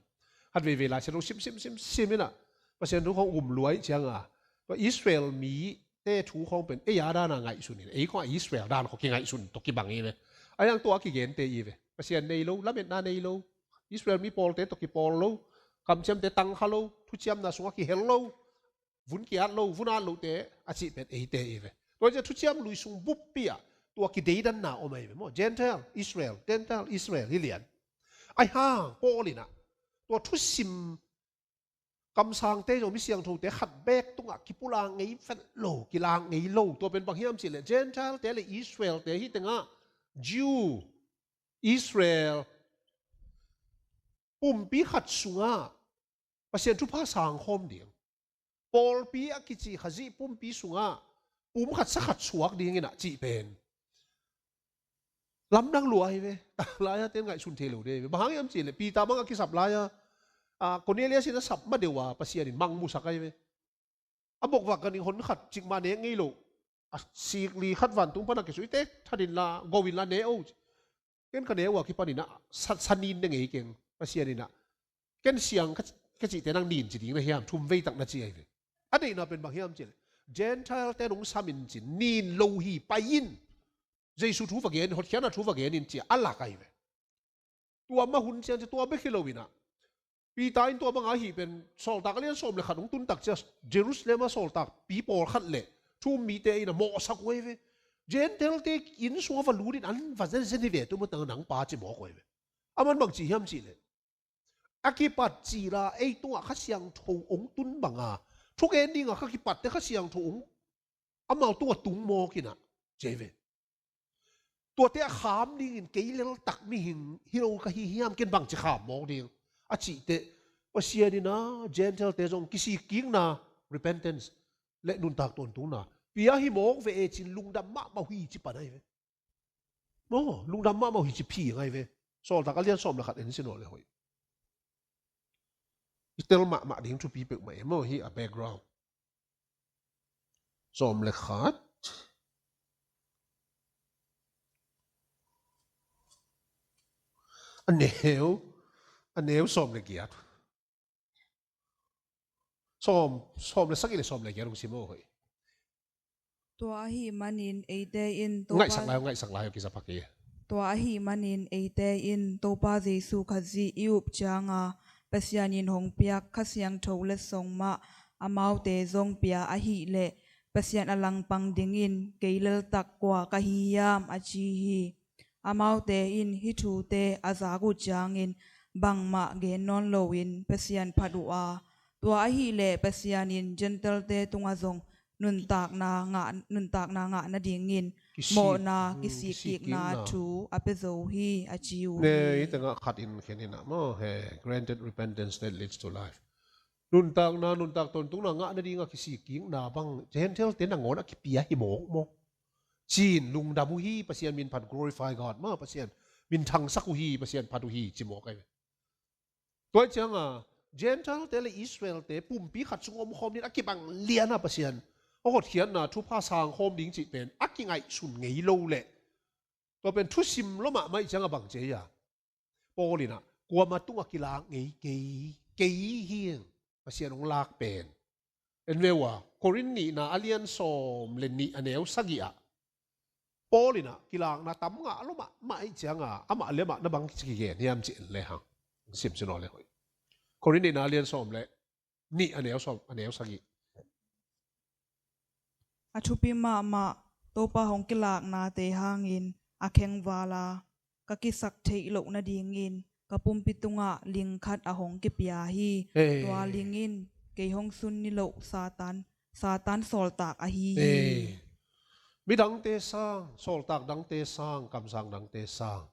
khat veivei Lai Siangtho sim, sim, sim, sim in ah, Pasian thu khawng um lua i ciangah, tua Israel mite thu khawng pen ei a dana ngaihsun in, ei khawng a Israel dan khawng kingaihsun tawh kibang i ve. A yang tua kigente i ve. Pasian nei lo, lametna nei lo, Israel mi pawlte tawh kipawl lo, kamciamte tang kha lo, thuciamna sungah kihel lo, vun kiat lo, vun at lote a cih pen eite i ve. Tua ciah thuciam lui sung buppi ah tua kideidanna om ahi ve maw. Gentile Israel, Gentile Israel hi lian. Ahi hang Paul in ah tua thusim kamsangte zong mi siangthote khat beek tungah kipulak ngei vet lo, kilak ngei lo. Tua pen bang hiam cih leh Gentile-te le Israel-te hi tengah Jew, Israel, pumpi khat sungah Pasian thupha sangkhawm ding, Pawlpi a kici Khazih pumpi sungah pum khat sa khat suak dingin ah cih pen lamdang lua hi ve. Tanglai-a ten ngaihsun thei lo ding hi ve. Bang hang hiam cihleh Peter bang a kisap lai-a, a, Cornelius in a sap ma deuh a Pasian in mangmusak ahi ve. A bokvak ganhing hon khat cikmah nek ngei lo, a sikli khat vantung pan a kisuite, that inla, go inla ne o. Ken ka ne uh a kipanin ah sa, sa nin ne ngei keng, Pasian in ah. Ken siang ka, ka cihte nang nin ci ding na hiam, thum vei tak na ci ahi ve. A deihna pen bang hiam cihleh Gentile te nong sam in cin, nin lo hi, pai in. Jesu thu va gen, hotkhiatna thu va gen in ci a, a lak ahi ve. Tua mah hun ciang ci, tua bek hi lo in ah, Peter in tua banga ahi pen sawltak a lian sawm le khat hong tun tak cia Jerusalem a sawltakpi pawlkhat le thu-um mite in a mawhsak uh ahi ve. Gentile te inn sungah va lut in an va zenzen hi ve, tu mah tang nang pa ci mawk uh ahi ve. Aman bang ci hiam cihleh, a kipat cila ei tungah Kha Siangtho hong tun banga thugen dinga ka kipatte Kha Siangtho hong amau tungah tung mawk in ah, ci ahi ve. Tuate a kham dingin kei leltak mihing hi lo ka hi hiam, ken bangci kham mawk ding a cih teh, Pasian in ah Gentile te zong kisik kikna, repentance, le nuntak tawntungna pia hi mawk ve e cin lungdam mahmah uh hi ci pan ahi ve. Maw, lungdam mahmah uh hi ci phi ngai ve. Sawltak a lian sawm le khat en sin aw le hoih. I tel mahmah ding thupi peuhmah e maw, hi a background. Sawm le khat. A neu, a neu sawm le giat. Sawm, sawm le sagih le sawm le giat hong sim aw hoih. Tua ahih manin eite in Topa, ngaihsak lai, ngaihsak lai, kisa phak hi. Tua ahih manin eite in Topa Jesu Khazih i up cianga Pasian in hong piak Kha Siangtho letsong mah amaute zong pia ahih leh Pasian a langpang dingin kei leltak kua ka hi hiam a ci hi. Amaute in hih thute a zak uh ciangin bangmah gen nawn loin Pasian phat uh a, tua ahih leh Pasian in Gentile te tungah zong nuntakna ngah, nuntakna ngah nadingin kisik, mawhna, hmm, kisik, kisik kikna, kikna thu a pia zo hi a ci uh hi. Nei tengah khat in khen hi na maw, he, granted repentance that leads to life. Nuntakna, nuntak tawntungna ngah nadinga kisik kikna bang Gentile te nangawn a kipia hi mawk maw? Cin lungdam uh hi, Pasian min phat, glorify God maw, Pasian min thangsak uh hi, Pasian phat uh hi ci mawk ahi ve. Tua cianga Gentile te le Israel te pumpi khat sung omkhawm ding a kibang liana Pasian a hotkhiatna thupha sangkhawm ding cih pen a kingaihsun ngei lo leh, tua pen thusim lo mahmah ih cianga bang ci a, Paul in ah kuama tungah kilak ngei kei, kei hi, Pasian hong lak pen. En ve ua, Korin nihna a lian sawm le nih a neu sagih ah Paul in ah kilakna tam ngah lo mahmah ih cianga amah le amah na bang ci kigen hiam ci en le hang. Sim sin aw le hoih. Korin nihna a lian sawm le nih a neu sawm, a neu sagih. A thupi mahmah Topa hong kilaknate hangin a khengvala ka kisak theih loh nadingin ka pumpi tungah ling khat a hong kipia hi. Ei. Tua ling in kei hong sun niloh Satan, Satan sawltak ahi hi. Ei. Midangte sang, sawltak dangte sang, kamsang dangte sang,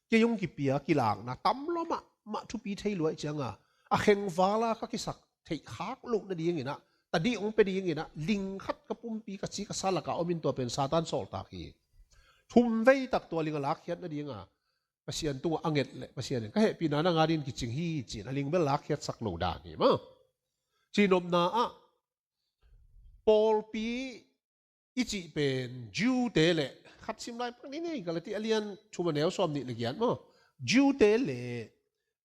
kei hong kipia kilakna tam lo mahmah thupi thei lua ih cianga a khengvala ka kisak theih khak loh nadingin ah, tadih hong pia dingin ah ling khat ka pumpi ka ci ka sa lakah om in tua pen Satan sawltak hi. Thum vei tak tua ling a lakkhiat nadinga Pasian tungah a nget le Pasian in ka hehpihna nang adingin kicing hi ci-in a ling bel lakkhiatsak lo dan hi maw. Cinopna ah pawlpi i cih pen Jew te le, khat sim lai pak ni nei, Galati a lian thum a neu sawm nih le giat maw, Jew te le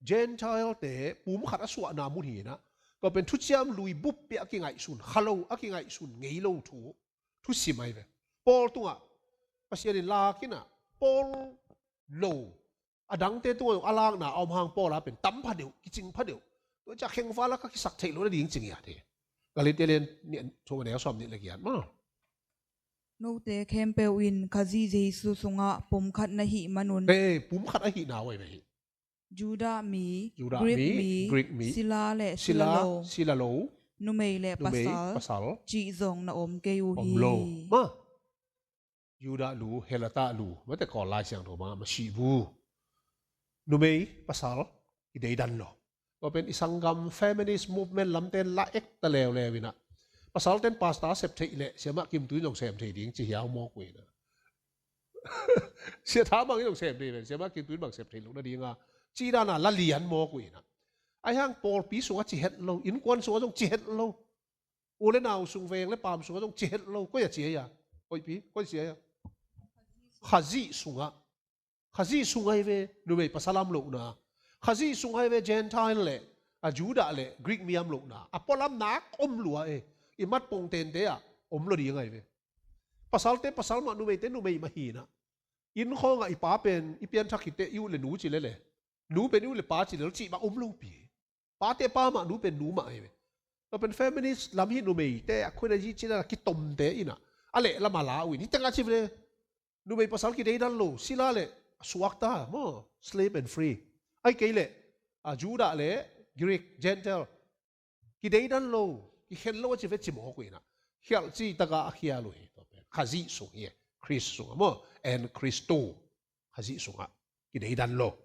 Gentile te pum khat a suahna mun hi na, tua pen thuciam lui bup pia a kingaihsun kha lo, a kingaihsun ngei lo thu, thusim ahi ve. Paul tungah Pasian in lak in ah Paul lo a dangte tungah a lakna a om hang Paul a pen tam pha deuh, kicing pha deuh. Tua ciah khengvala ka kisak theih loh nading cing hi a, Galati a lian nih, thum a neu sawm nih le giat maw. Note khempeuh in Khazih Jesu sungah pum khat na hih manun. He, pum khat ahihna uh ahi ve hi. Judah mi, Judah Greek mi, mi, Greek mi, sila le sila, sila lo, sila lo, numei le numei, pasal, pasal, cih zong na om kei uh hi. Om lo. Maw. Judah lu, Helata lu, mate Kawl Lai Siangtho bangah Masibu. Numei, pasal, i deidan lo. Tua pen i sanggam feminist movement lamte la ekta leuleu in ah, Pasal ten pastor sep theih leh Siamah Kim Tui in zong sem thei ding ci hiau mawk uh hi na. Sia Thang Mang in zong sem thei ven, Siamah Kim Tui in bang sep theih loh nadinga ci dana la lian mawk uh hi na. Ahi hang pawlpi sungah ci het lo, innkuan sungah zong ci het lo. U le nau sung, veng le paam sungah zong ci het lo. Koi a ci a? Hoihpi, koi ci a? Khazih sungah. Khazih sung ahi ve, numei pasal am lohna. Khazih sung ahi ve, Gentile le, a Judah le, Greek mi am lohna. A pualamna a om lua e. I mat pongtente ah om lo ding ahi ve. Pasalte pasal mah, numeite numei mah hi na. Inn khawngah i pa pen, i pianthak hi teh i u le nu ci lele. Nu pen i u le pa ci lel cih mah om lopi. Pate pa mah, nu pen nu mah ahi ve. Tua pen feminist lam hi, numeite a khuina zi cina kitomte ina. A leh lam a la uh in. Hi tengah ci ve. Numei pasal kideidan lo, sila le suakta, maw, slave and free. Ahi kei leh, a Judah le Greek, Gentile. Kideidan lo, kikhen lo a ci ve ci mawk uh ina. Khialh ci taka a khial uh hi, tua pen. Khazih sung hi, Khrist sungah maw, en Khristu. Khazih sungah kideidan lo.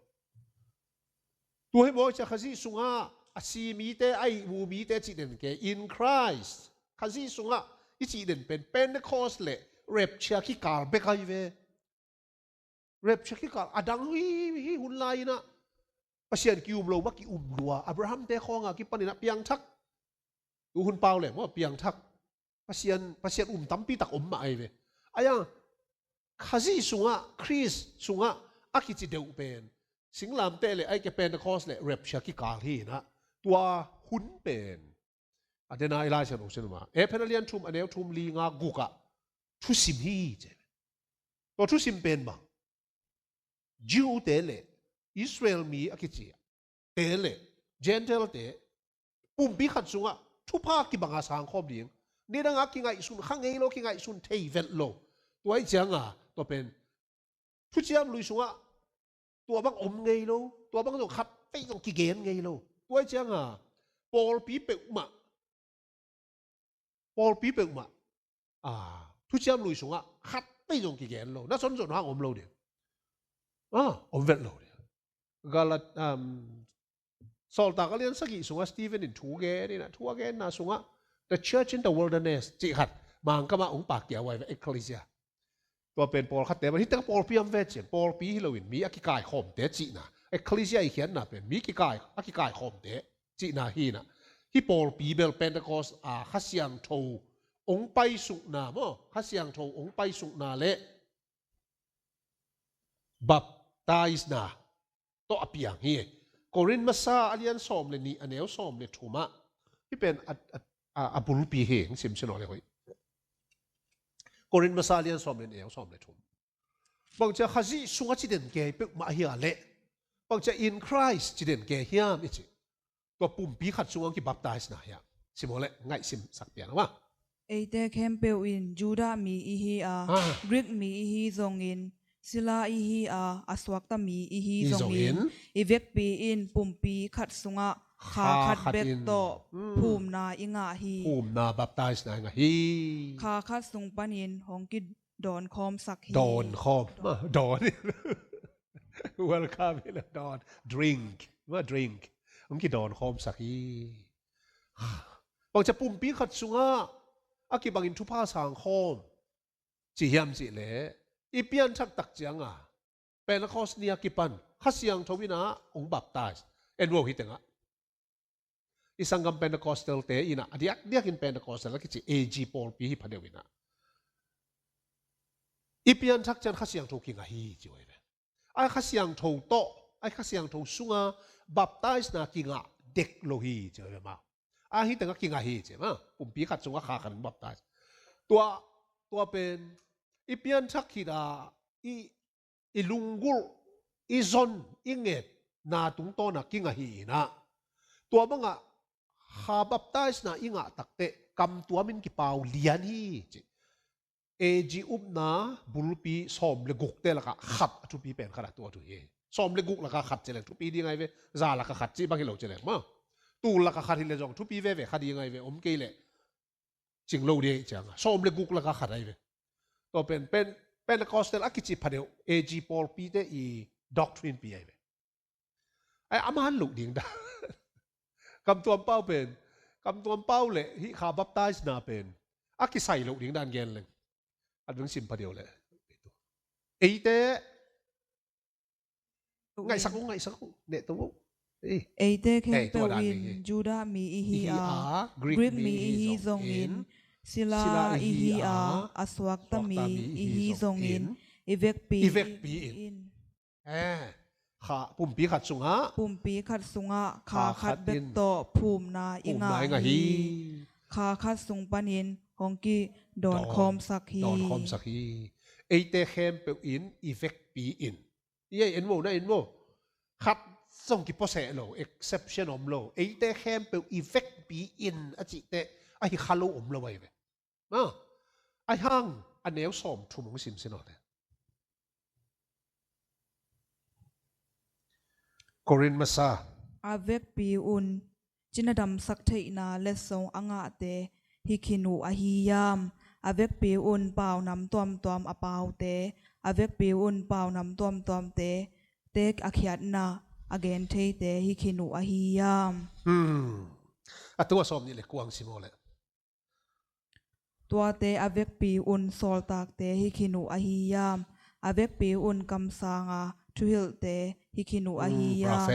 Tua hi maw, cia Khazih sungah a si mite, a ihmu mite cih den kei, in Christ. Khazih sungah i cih den pen Pentecost le rapture kikal bek ahi ve. Rapture kikal, a dang hi, hi hun lai inah Pasian ki-um lo mah ki-um lua. Abraham te khawngah kipan inah piangthak. Tu hun pau le maw, piangthak. Pasian, Pasian um tampi tak om mah ahi ve. Ahi a, Khazih sungah, Khrist sungah a kici deuh pen singlamteh le, ahi kei Pentecost le rapture kikal hi inah. Tua hun pen a dena i Lai Siangtho sin mah, Efesa lian thum, a neu thum, li, nga, gukah thusim hi ci. Tua thusim pen bang, Jew te le Israel mi a kici te le Gentile te pumpi khat sungah thupha kibanga sangkhawm ding. Nidanga kingaihsun kha ngei lo, kingaihsun thei vet lo. Tua ih cianga tua pen thuciam lui sungah tua bang om ngei lo, tua bang zong khat pei zong kigen ngei lo. Tua ih cianga pawlpi peuhmah, pawlpi peuhmah, a, thuciam lui sungah khat pei zong kigen lo. Na son zon hang om lo ding. A, om vet lo ding. Galat, um, Sawltak a lian sagih sungah Stephen in thu gen inah, thu a genna sungah, "The church in the wilderness," cih khat, Mangkam ah hong pakkia huai ve, ecclesia. Tua pen pawlkhatte, man hi teng pawlpi am ve cin, pawlpi hi loin mi a kikaikhawmte cihna. Ecclesia i khiatna pen mi kikai, a kikaikhawmte cihna hi inah. Hih pawlpi bel Pentecost a Kha Siangtho hong paisukna maw, Kha Siangtho hong paisukna le baptisena tawh a piang hi. Korin masa a lian sawm le nih, a neu sawm le thumah, hih pen a, a, a, a bulpi hi, hong simsim nawn le hoih. Korin masa a lian sawm le nih, a neu sawm le thum. Bangcia Khazih sungah ci den kei peuhmah hi a leh, bangcia in Christ ci den kei hiam i ci. Tua pumpi khat sungah kibaptisena hiam, sim aw le, ngaihsim sak pian aw ma. Eite khempeuh in Judah mi ihi a, ah, Greek mi ihi zongin, sila ihi a, a suakta mi ihi zongin, i vekpi in pumpi khat sungah kha khat bek tawh phumna i ngah hi. Phumna, baptisena i ngah hi. Kha khat sung panin hong kidawnkhawmsak hi. Dawnkhawm. Dawn. Welcome hi lo, dawn. Drink. Drink. Hong kidawnkhawmsak hi. Bangcia pumpi khat sungah a kibangin thupha sangkhawm ci hiam cih leh, i pianthak tak cianga Pentecost ni a kipan Kha Siangtho inah hong baptise. En vo hi tengah. I sanggam Pentecostal te inah, a diakdiakin Pentecostal a kici A G pawlpi hi phadeuh inah. I pianthak ciang Kha Siangtho kingah hi ci huai ve. Ai Kha Siangtho tawh, ai Kha Siangtho sunga baptisena kingah dek lo hi ci huai ve ma. A hi tengah kingah hi ci ma. Pumpi khat sungah kha khat baptise. Tua, tua pen i pianthak khit a, i, i lunggulh, i zon, i ngetna tungtawna kingah hi inah. Tua bangah kha baptisena i ngah takteh kamtuamin kipau lian hi ci. A G upna bulpi sawm le gukte lakah khat a thupi pen khat a tua thu hi. Sawm le guk lakah khat ci leng thupi ding ahi ve. Za lakah khat ci bang hi lo ci leng ma. Tul lakah khat hi le zong thupi veve kha ding ahi ve, om kei leh cing lo ding ahi cianga. Sawm le guk lakah khat ahi ve. Tua pen, pen, Pentecostal a kici phadeuh A G pawlpite i doctrine pi ahi ve. Ai, a man loh ding dan. Kamtuam pau pen Kamtuam pau le hih kha baptize na pen a kisai loh ding dan gen leng. A dang sim pa deuh le. Eite ngaihsak uh, ngaihsak uh, neh to uh. Ei. Eite khempeuh in Judah mi ihi a, Greek mi ihi zongin, sila ihi a, a suakta mi ihi zongin, i vekpi in. Eh, kha, pumpi khat sungah, pumpi khat sungah kha khat bek tawh phumna i ngah hi. Kha khat sung panin hong kidawnkhawmsak hi. Dawnkhawmsak hi. Eite khempeuh in i vekpi in. I ei en mo, na en mo. Khat zong kipuaseh lo, exception om lo. Eite khempeuh i vekpi in a cihte ahi kha lo om lo ahi ve. Ahi hang a neu sawm thum hong simsin awte. Korin masa. A vekpi un cina damsak theihna letsong a ngahte hi khin uh ahi hiam? A vekpi un paunam tuamtuam a paute, a vekpi un paunam tuamtuamte te a khiatna a gen theite hi khin uh ahi hiam? Hmm. A tua sawm nih le kuang simaw le. Tuate a vekpi un sawltakte hi khin uh ahi hiam? A vekpi un kamsanga thuhilhte hi khin uh ahi hiam?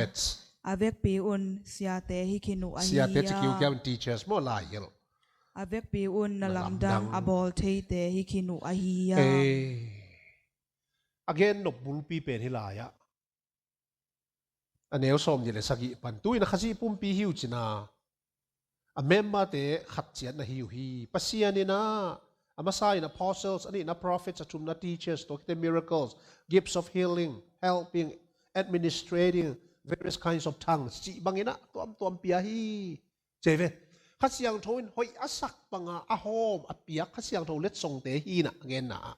A vekpi un siate hi khin uh ahi hiam? Siate ci kiukiau in teachers maw, laihilh. A vekpi un na lamdang a bawl theite hi khin uh ahi hiam? A gen nop bulpi pen hi lai-ah a neu sawm nih le sagih pan tu-in a Khazih pumpi hi uh cina. A memberte khat ciat na hi uh hi. Pasian in ah, a masa in apostles, a nihna prophets, a thumna teachers, tua khit teh miracles, gifts of healing, helping, administrating, various kinds of tongues cih bangin ah tuamtuam pia hi. Ci ve. Kha Siangtho in hoih a sak banga a hawm a piak Kha Siangtho letsongte hi na a genna ah.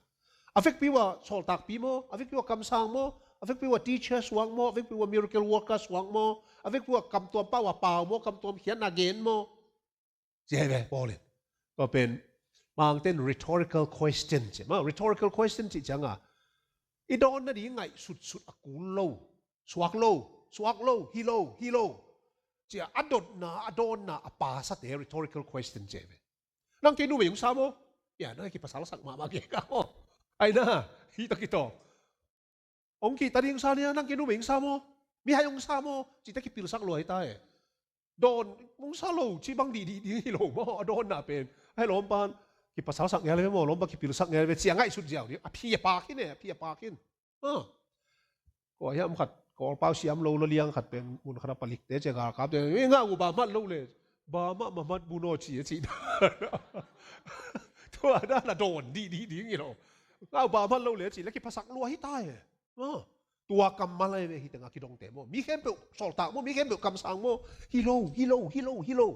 A vekpi uh a sawltakpi maw, a vekpi uh a kamsang maw, a vekpi uh a teacher suak maw, a vekpi uh a miracle worker suak maw, a vekpi uh a kamtuam pau a pau maw, kamtuam khiatna gen maw. Ci hi ve, Paul in. Tua pen, Mangten rhetorical question ci. Ma, rhetorical question ci cianga. I dawn nading ngaih sutsut a kul lo. Suak lo, suak lo, hi lo, hi lo. Cia a dotna, a dawnna, a pasate rhetorical question ci hi ve. Nang kei numei hong sa maw? Ia, nang kei pasal sak mahmah kei ka maw? Ai na, hi ta kito. Hong kihta ding sa nia, nang kei numei hong sa maw? Mihai hong sa maw? Cita kipilsak lua hi ta e. Dawn hong sa lo, ci bang dih dih ding hi lo maw? A dawnna pen. Ai lawmpan, kipasal sak ngel ve maw? Lawmpan kipilsak ngel ve, cia ngaihsut ziau ding. A phi a pak hi ne, a phi a pak hi. Kua hiam khat, Kawlpau siam lo lua liang khat pen, mun khat a palikte, cia galkapte, i ngah uh ba mat lo le, ba mat, ma mat bu naw ci, a ci. Tua dan a dawn dih dih ding hi lo. Ngah uh ba mat lo le, a ci, le kiphasak lua hi ta e. Tua kammal ahi ve, hi tengah kidongte maw. Mi khempeuh sawltak maw, mi khempeuh kamsang maw. Hi lo, hi lo, hi lo, hi lo.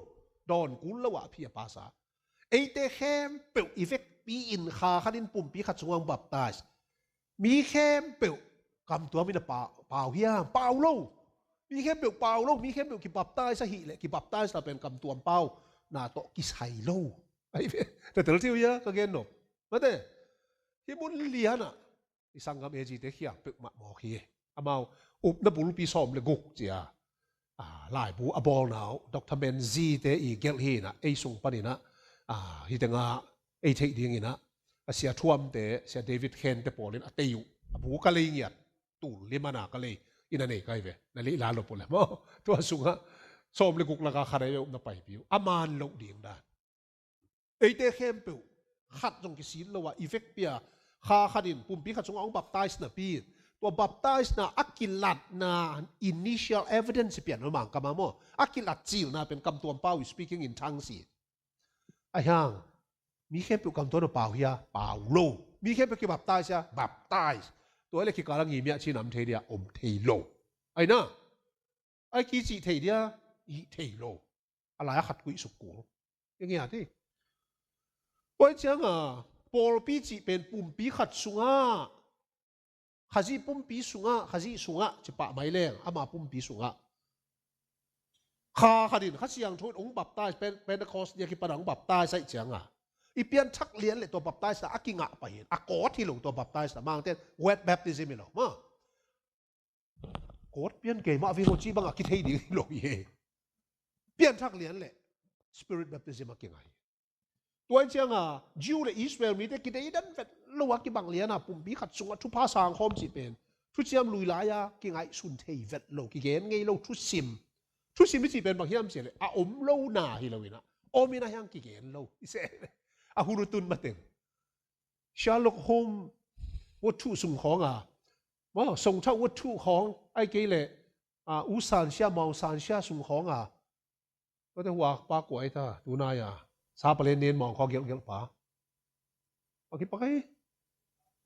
Dawn kul lo ah a phi a pasa. Eite khempeuh i vekpi in kha khat in pumpi khat sungah hong baptize. Mi khempeuh kamtuam in a pa-, pau hiam? Pau lo. Mi khempeuh pau lo, mi khempeuh kibaptize ahih leh, kibaptize na pen kamtuam pau na tawh kisai lo. Ahi ve, na tel thei uh hia, ka gen nop. Mate, hih mun lianah i sanggam A G te khial peuhmah mawk hi. Amau upna bulpi sawm le guk cia, a, laibu a bawlna uh Doctor Menzies te i gelh hi inah, ei sung paninah, a, hi tengah ei theih dinginah, a, Sia Thuam te, Sia David Khen te pawlin a tei uh, a bu ka lei ngiat, tul limana ka lei, ina nei kai ve, na lih la lo pule maw. Tua sungah sawm le guk laka khat ei upna paipi uh. A man loh ding dan. Eite khempeuh khat zong kisin lo ah i vekpi a kha khat in pumpi khat sungah hong baptize napi, tua baptize na a kilatna initial evidence pian lo Mangkam ah maw? A kilat cilna pen kamtuam pau, speaking in tongues hi. Ahi hang mi khempeuh kamtuam na pau hia? Pau lo. Mi khempeuh kibaptize hia? Baptize. Tua le kikal a ngimia cina om thei dia? Om thei lo. Ahi na, ai kicih thei dia? Ih thei lo. A lai a khat kuih suk kul. Ngiat hi. Tua hi cianga pawlpi cih pen pumpi khat sungah, Khazih pumpi sungah, Khazih sungah ci pah mai leng, ama pumpi sungah kha khat in Kha Siangtho in hong baptize, Pen-, Pentecost ni a kipan a hong baptize ahih cianga, i pianthak lian le tua baptize na a kingah pahin, a kawt hi lo tua baptize na, Mangten wet baptism hi lo maw. Kawt pian kei mah ving aw ci bangah kithei ding hi lo hi. Pianthak lian le Spirit baptism a kingai. Tua cianga Jew le Israel mite kideidan vet lo a kibang liana pumpi khat sungah thupha sangkhawm cih pen thuciam lui lai-a kingaihsun thei vet lo, kigen ngei lo thusim. Thusim i cih pen bang hiam cih leh a om lo na hi lo inah, om inah hiang kigen lo i se. A hun uh tun mateng Sherlock Holmes ua thuh sung khawnga, maw, songthah ua thuh khawng ai kei leh, a, u sansia mau sansia sung khawnga, kawte huak pa kuai ta tunai-a, sa palen nen mawng khaw gelhgelh pa, a kipak ei,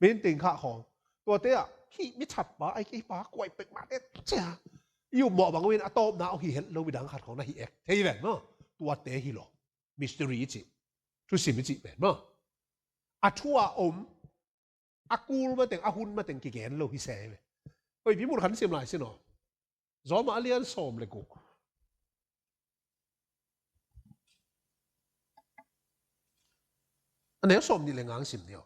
min ting khah khawng, tuate ah hih mi that pa ai kei pa kuai pek mahte cia, i upmawh bang uh in a tawpna aw hi het lo midang khat khawng na hi ek thei ven maw. Tuate hi lo. Mystery i cih, thusim i cih pen maw, a thu a om, a kul mateng, a hun mateng kigen lo hi se ve. Koipi mun khan sim lai sin aw. Zawma a lian sawm le guk, a neu sawm nih le nga ang sim ni aw.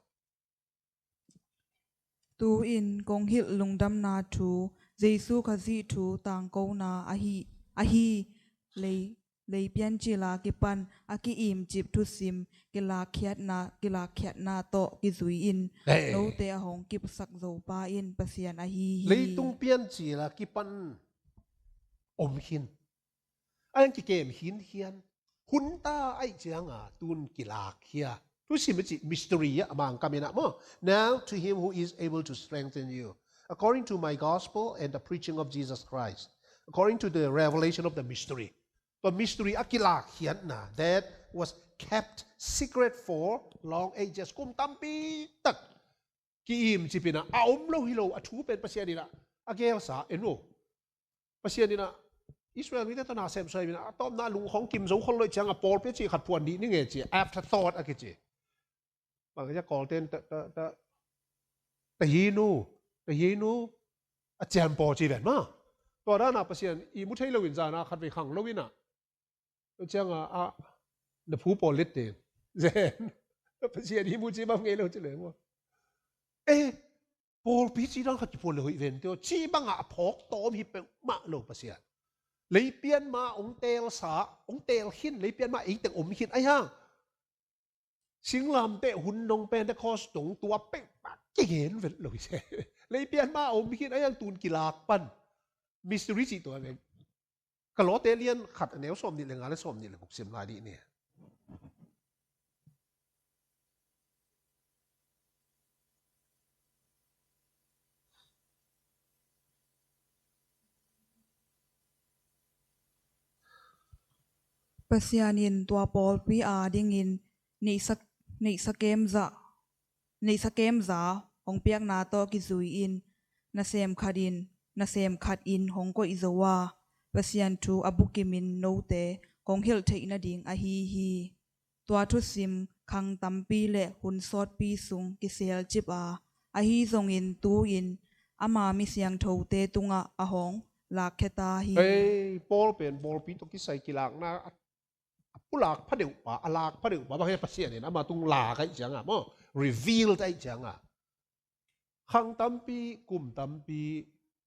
Tu-in kong hilh lungdamna thu, Jesu Khazih thu tangkona ahi, ahi lei, lei piancila kipan a ki-imcip thusim kilakkhiatna, kilakkhiatna tawh kizui-in, hey, note a hong kipsak zo pa in Pasian ahi hi. Leitung piancila kipan om khin, a hiang kikem khin hian, hun ta aih cianga tun kilakkhia. Thusim a cih mystery a, a Mangkam inah maw. Now to him who is able to strengthen you according to my gospel and the preaching of Jesus Christ, according to the revelation of the mystery. Tua mystery a kilakkhiatna that was kept secret for long ages. Kum tampi tak ki-imcip inah a om lo hi lo a thu pen Pasian inah a gelsa en uh. Pasian inah Israel mite tawh na semsuai inah a tawpna lungkhawng kim zo khol lo ih cianga pawlpi a cih khat phuan dih ni nge ci, afterthought a kici. Bang a kawlten ta, ta, ta, ta hinu, ta hinu a cianpaw ci ven maw. Tua dana Pasian i mu thei lo in zana khat vei khang lo inah, tua cianga a na phu pawl lit te zen. Pasian i mu ci bam ngei lo ci le maw. Eh, pawlpi ci dan khat kiphuan le hoih ven teo ci banga a phawk tawm hi peuhmah lo Pasian. Leipian ma ong teelsa, ong teel khin, leipian ma eiteng om khin ahi hang. Singlamteh hun dong Pentecost dong tua peuhmah kigen vet lo hi se. Leipian ma om khin ahi hang tun kilak pan. Mystery cih tua veng. Ka lawte lian khat a neu sawm nih le nga le sawm nih le guk sim lai dih ni. Pasian in tua pawlpi a dingin neihsa, neihsa kemza, neihsa kemza hong piakna tawh kizui-in nasem khatin, nasem khatin hong koih zo a, Pasian thu a bukimin note kong hilh theih nading ahi hi. Tua thusim khang tampi le hun sawtpi sung kiselcip a, ahi zongin tu-in ama mi siangthote tungah a hong lakkhia ta hi. Ei, Paul pen pawlpi tawh kisai kilakna a, a pulak phadeuh pa, a lak phadeuh pa, bang he Pasian in ama tung lak aih cianga maw, revealed aih cianga. Khang tampi, kum tampi,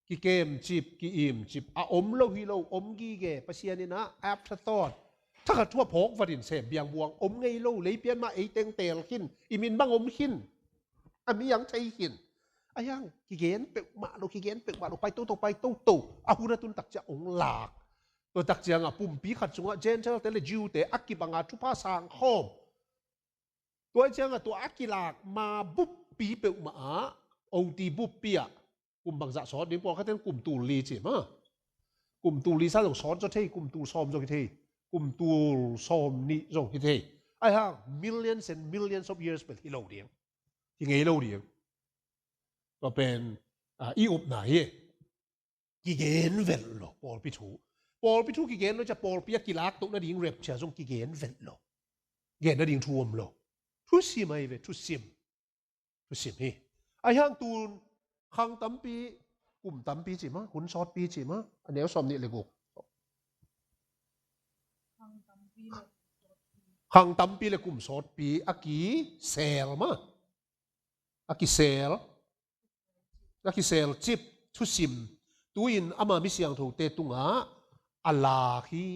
kikemcip, ki-imcip, a om lo hi lo, om gige, Pasian in ah, afterthought. Thakhat thu a phawk vatin sem biangbuang, om ngei lo, leipian mah eiteng teel khin, i min bang om khin. A mi ang thei khin. A hiang, kigen peuhmah lo, kigen peuhmah lo, pai toto, pai toto. A hun a tun tak ciang ong lak. Tua tak ciangah pumpi khat sungah Gentile te le Jew te a kibanga thupha sangkhawm. Tua ciangah tua a kilak ma buppi peuhmah ah, oti buppi ah, kum bangzah sawt ding, pawlkhatin kum tul li ci mah. Kum tul li sa zong sawt zaw thei, kum tul sawm zong hi thei, kum tul sawm nih zong hi thei. Ahi hang, millions and millions of years bel hi lo ding. Hi ngei lo ding. Tua pen, ah, i upna hi. Kigen velh lo, pawlpi thu. Pawlpi thu kigen lo, cia pawlpi a kilak toh nading rapture zong kigen velh lo. Gen nading thu om lo. Thusim ahi ve, thusim. Thusim hi. Ahi hang tun, khang tampi, kum tampi ci mah, hun sawtpi ci mah, a neu sawm nih le guk. Khang tampi le kum sawtpi a kisel mah. A kisel, a kiselcip thusim, tu-in ama mi siangthote tungah a lak hi.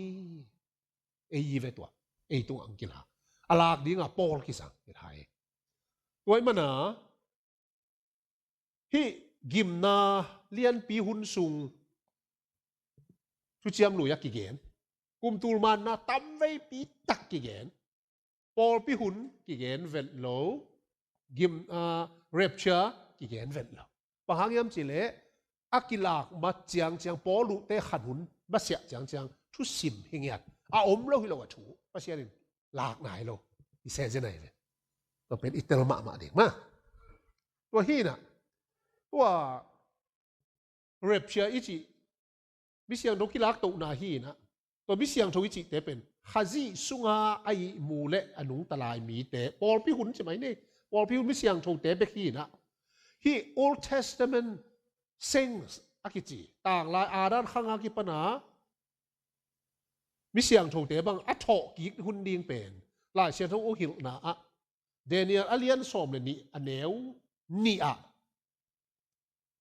Ei i ve tua. ei tungah hong kilak. A lak dingah pawl kisang hi lai. Tua ahih mana hih gimna lianpi hun sung thuciam lui a kigen, kumtul manna tamveipi tak kigen, pawlpi hun kigen vet lo, gim, ah, rapture kigen vet lo. Bang hang hiam cih leh a kilak ma ciangciang, Paul uh te khan hun masiah ciangciang thusim hi ngiat. A om lo hi lo a thu Pasian in lak nai lo. I seh zen ai ve. Tua pen i tel mahmah ding mah. Tua hi na. Tua rapture i cih, mi siangtho kilak tohna hi na. Tua mi siangtho i cihte pen Khazih sunga a ihmu le a nungta lai mite, pawlpi hun ci mai ni. Pawlpi hun mi siangthote bek hi na. Hih Old Testament saints a kici, tanglai Adam khanga kipana mi siangthote bang a thawhkik hun ding pen Lai Siangtho hong hilhna ah, Daniel a lian sawm le nih a neu nih ah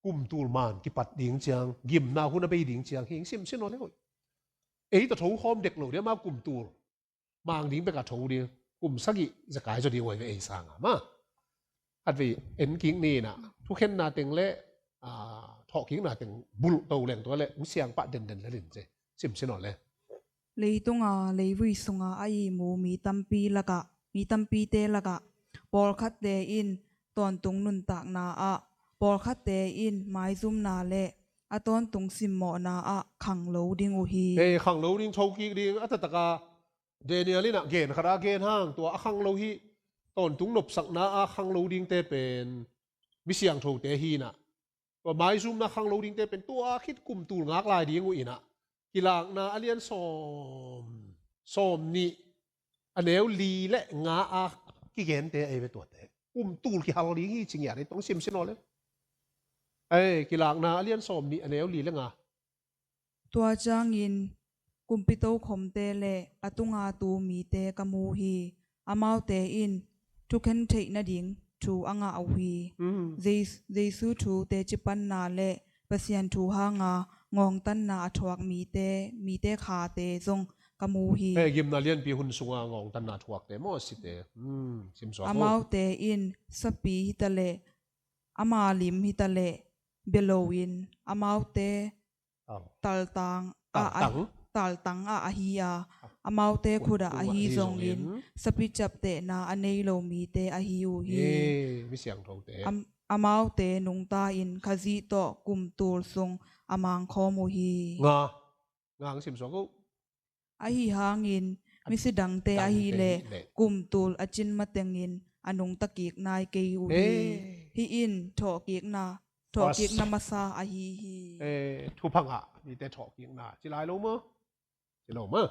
kumtul man kipat ding ciang, gimna hun a bei ding ciang hi, simsim nawn le hoih. Ei tawh tho khawm dek lo ding, amau kumtul mang ding bek a tho ding, kum sagih zekai zaw ding uh ai ve ei sanga mah. Khatvei en kik ni na, thukhenna teng le, ah, thawhkikna teng bulh to leng tua le hong siang pah denden le lin ci, simsim nawn le. Leitunga leivui sunga a ihmu mi tampi lakah, mi tampite lakah, pawlkhatte in tawntung nuntakna ah, pawlkhatte in maizumna le a tawntung simmawhna ah khang lo ding uh hi. Hei, khang lo ding, thokik ding, a taktak a Daniel in a gen khat a gen hang, tua a khang lo hi, tawntung nopsakna a khang lo dingte pen mi siangthote hi na. Tua maizumna khang lo dingte pen tua khit kumtul ngak lai ding uh hi na. Kilakna a lian sawm, sawm nih a neu li le nga a kigente ei ve tuate. Kumtul kihal ding hi ci ngiat ei tong simsim nawn le. Ei, Kilakna a lian sawm nih a neu li le nga. Tua ciangin kumpi tokhomte le a tunga tu mite ka mu hi. Amaute in thukhen theih nading thu a ngah uh hi. Mm. Jes-, Jesu thu teci panna le Pasian thu hanga ngawngtanna a thuak mite, mite khate zong ka mu hi. Hei, gimna lianpi hun sunga ngawngtanna thuakte maw a site. Mm, simsuak uh. Amaute in sapi hi ta le, ama lim hi ta le, bia loin amaute Tal. Taltang a, a, taltang. Taltang a ahi a, amaute khut ah ahi zongin, sapi ciaptehna a nei lo mite ahi uh hi. Ee, mi siangthote. Am-, amaute nungta in Khazih tawh kumtul sung a mangkhawm uh hi. Nga, nga hong simsuak uh. Ahi hangin, misidangte ahih leh, kumtul a cin matengin a nungta kik nai kei uh hi. Ee. Hih in thawhkikna, thawhkikna masa ahi hi. Ee, thupha ngah mite thawhkikna. Ci lai lo maw? Ci lo maw?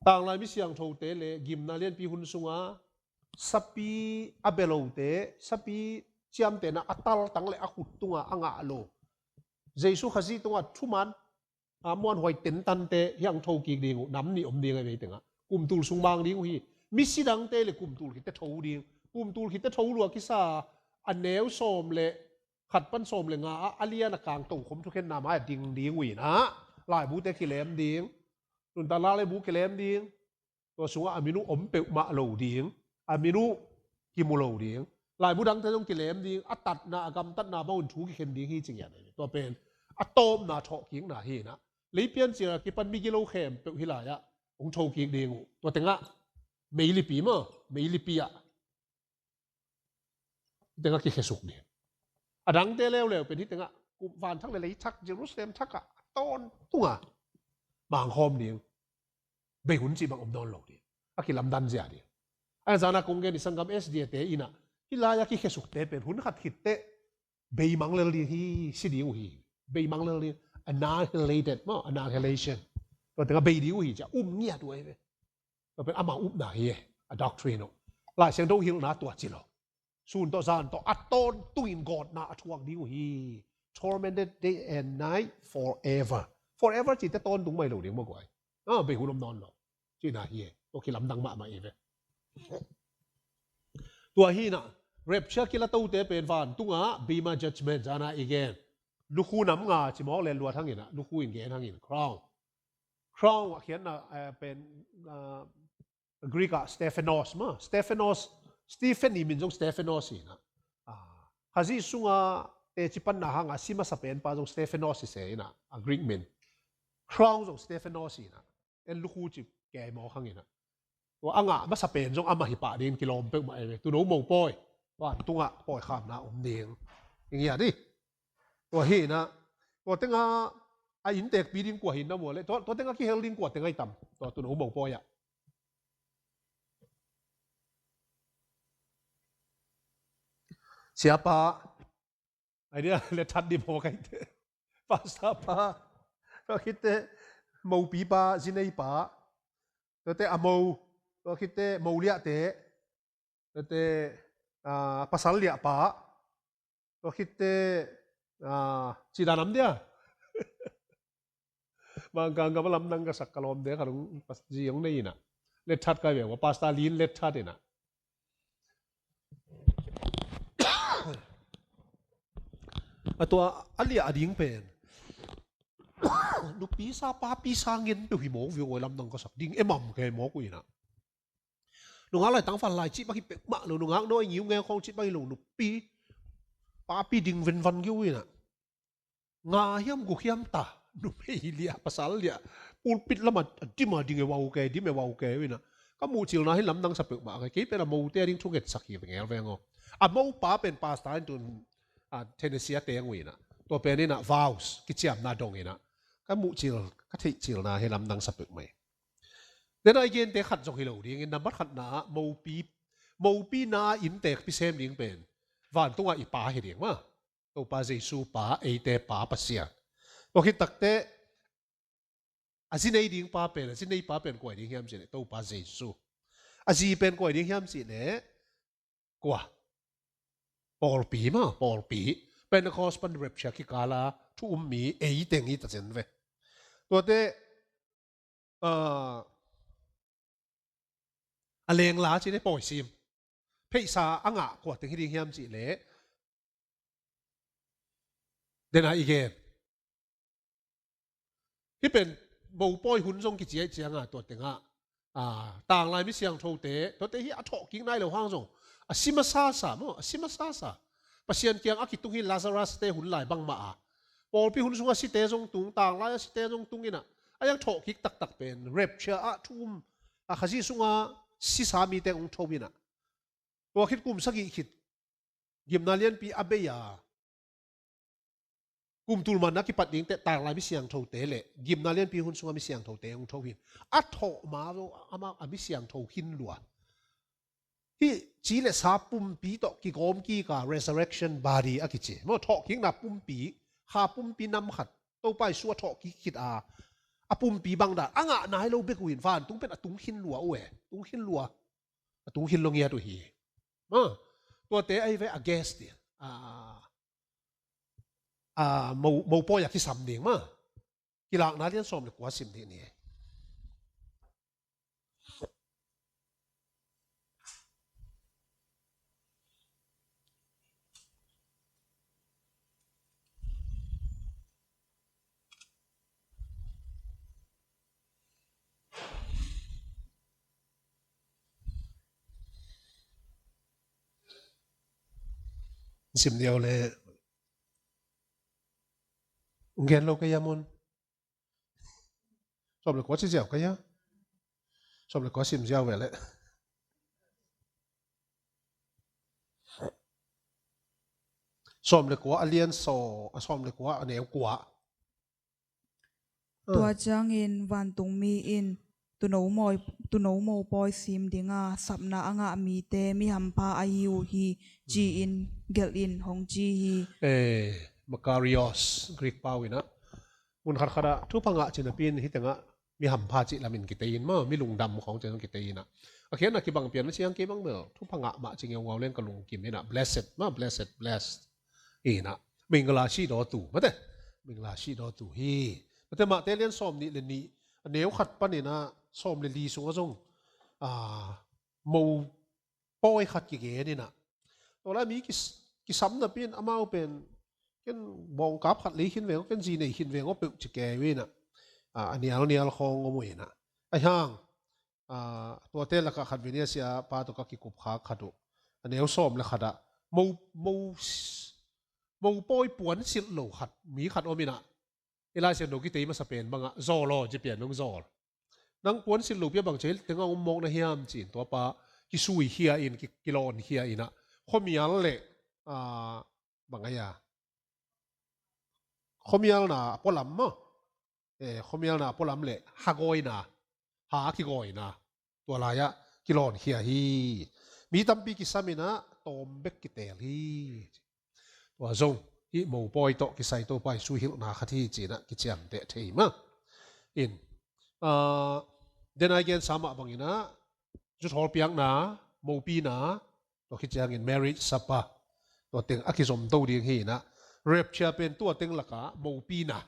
Tanglai mi siangthote le gimna lianpi hun sunga sapi a bia lote, sapi ciamtehna a taltang le a khut tunga a ngah lo, Jesu Khazih tunga thuman a muanhuai tentante hiang thokik ding uh, nam nih om ding a vei tengah. Kumtul sung mang ding uh hi. Misidangte le kumtul khitte tho ding. Kumtul khitte tho lua kisa a neu sawm le khat pan sawm le nga ah a lian a kang tokhom thukhenna mai a ding ding uh hi na. Laibute kilem ding. Nuntak laibu kilem ding. Tua sungah a min uh om peuhmah lo ding, a min uh kimu lo ding, laibu dangte zong kilem ding, a tatna, a gamtatna bangun thu kikhen ding hi ci ngiat. Tua pen a tawpna thawhkikna hi na. Leipian ciang a kipan migilo khempeuh hih lai-ah hong thokik ding uh. Tua tengah meilipi maw, meilipi ah hih tengah kikhesuk ding. A dangte leuleu pen hih tengah vanthak le leithak, Jerusalem thakah a tawntunga mangkhawm ding. Bei hun cih bang om nawn lo ding. A kilamdan zia ding. A zana kong gen i sanggam S D A te in ah, hih lai-a kikhesukte pen hun khat khitteh beimang lel ding hi, si ding uh hi. Beimang lel ding. Annihilated maw, annihilation. Tua tengah bei ding uh hi cia um ngiat uh ahi ve. Tua pen amau upna hi e, a doctrine uh. Lai Siangtho hilhna tua ci lo. Sun tawh zan tawh a tawntungin gawtna a thuak ding uh hi. Tormented day and night forever. Forever cihte tawntung mai lo ding maw guai. Ah, bei hun om nawn lo. Cihna hi e. Tua kilamdang mahmah hi ve. Tua hi na, rapture kila tote pen vantungah bema judgment zana i gen. Lukhu nam nga cimawk le luat hangin ah, lukhu in gen hangin crown. Crown a khiatna, eh, pen, ah, Greek ah Stephanos mah. Stephanos, Stephen i min zong Stephanos hi na. Ah, Khazih sunga teci panna hanga si masa penpa zong Stephanos hi se hi na, a Greek min. Crown zong Stephanos hi na. En lukhu ci kei mawk hang hi na. Tua a ngah masa pen zong amah hi pah dingin kilawm peuhmah ei ve. Tuuno mopawi, vantungah pawikhamna om ding. Ing hi a ni. Tua hi na. Tua tenga a inntekpi ding kua hi na mua le. Tua, tua tenga kihel ding kua tenga i tam. Tua tuuno mopawi ah. Siapa, ai dia, le that di maw kai te. Pastor pa, tua khit teh mopipa, zineipa, tua teh a mo, tua khit teh moliahte, tua teh, ah, pasal liahpa, tua khit teh, ah, ci dan am dia. Mangkang gam a lamdang ka sak ka lawm de ka lung pas zi ong nei ina. Let that kai ve wa pastor lin let that ina. A tua a lia a ding pen. Nupi sa papi sa ngen peuh hi mawk viu oi lamdang ka sak ding emam kei mawk uh ina. Nungak lai tangfan lai cih bang hi peuhmah lo, nungak nawi ngiu nge khawng cih bang hi lo, nupi papi ding venvan kiu ina. Nga hiam guk hiam ta, numei liah pasal liah pulpit lamah a dim a ding e wau ke, dim e wau ke ina. Ka muhcilna hi lamdang sa peuhmah kei, kei pen a mote a ding thungetsak hi vengel veng aw. A mopa pen pastor in tun, a, Tennessee a teng uh ina. Tua pen ina vows kiciamna dong ina. Ka muhcil, ka theihcilna hi lamdang sa peuhmah hi. Tena i gente khat zong hi lo dingin, nambat khatna ah mopi, mopina inntekpi sem ding pen vantungah i pa hi ding mah. Topa Jesu pa, eite pa Pasian. Tua khit takteh a zi nei ding pa pen, a zi nei pa pen kua hi ding hiam cih leh Topa Jesu. A zi pen kua hi ding hiam cih leh kua? Pawlpi mah, pawlpi. Pentecost pan rapture kikala thu um mi ei teng hi ta zen ve. Tuate, ah, a lengla cih leh pawisim. Pheisa a ngah kua teng hi ding hiam cih leh, dena i gen. Hih pen mopawi hun zong kici ahih cianga tua tengah, a, tanglai mi siangthote, tuate hi a thawhkik nai lo hang zong a si masa sa maw, a si masa sa. Pasian kiang a kitung hi Lazarus te hun lai bangmah a. Pawlpi hun sunga site zong tung, tanglai a site zong tung ina. A yang thawhkik taktak pen rapture ah thu um, a, Khazih sunga sisa mite hong tho ina. Tua khit kum sagih khit gimna lianpi a bei a, kum tul man a kipat ding teh tanglai mi siangthote le gimna lianpi hun sunga mi siangthote hong tho hi. A thawh ma lo ama a mi siangtho khin lua. Hih ci le sa pumpi tawh kigawm kik a resurrection body a kici maw, thawhkikna pumpi, kha pumpi nam khat Topa Jesu a thawhkik khit a, a pumpi bang dan a ngah nai lo bek uh in vantung pen a tung khin lua uh e, tung khin lua. A tung khin lo ngiat uh hi. Ma, tuate ahi ve a guest hi. A, a, mo, mopawi a kisam ding ma. Kilakna lian sawm le kua sim dih ni. Sim diau le. Gen lo ka yamun. Sawm le kua ci ziau ka ya. Sawm le kua sim ziau ve le. Sawm le kua a lian saw, a sawm le kua a neu kua. Tua ciangin vantungmi in tuuno mawi, tuuno mopawi sim dinga sapna a ngah mite mi hampha ahi uh hi, ci-in gelh in hong ci hi. Eh, Makarios, Greek pau inah. Mun khatkhatah thupha ngah ci napi in hih tengah mi hampha cih lamin kitei in maw, mi lungdam khawng cih lamin kitei inah. A khiatna kibang pian mah ciang kei bang bel thupha ngah mah ci ngeungau leng ka lungkim inah. Blessed maw, blessed, blessed. Inah. Mingla sih dawtu. Mate. Mingla sih dawtu hi. Mate Mate lian sawm nih le nih. A neu khat pan inah sawm le li sungah zong. Ah, mo pawi khat kigen inah. Tua lai mi kis-, kisam napi in amau pen ken bawngkap khat lei khin veng aw, ken zi nei khin veng aw peuh ci kei uh inah. a, a nialnial khawng om uh inah. Ahi hang, a, tuate lakah khat venia sia pa tawh ka kikupkhak khat uh. A neu sawm le khatah mo, mo, mopawi puansilh lo khat, mi khat om inah. I Lai Siangtho kitei masa pen bangah zawl aw, ci pian nong zawl. Nang puansilh lo pia bang cei tengah om mawk na hiam ci-in tua pa kisui khia in, ki, kilawn khia inah. Khuamial le, a, bang aia. Khuamialna a pualam maw. E, khuamialna a pualam le hagawina, ha kigawina. Tua lai-ah kilawn khia hi. Mi tampi kisam inah tawm bek kiteel hi. Tua zong hih mopawi tawh kisai Topa i suihilhna khat hi ci-inah kiciamteh thei mah. In, a, den ai gen sa mah bang inah, zuthawl piakna, mopina, tua khit ciangin marriage supper, tua teng a kizom to ding hi inah, rapture pen tua teng lakah mopina.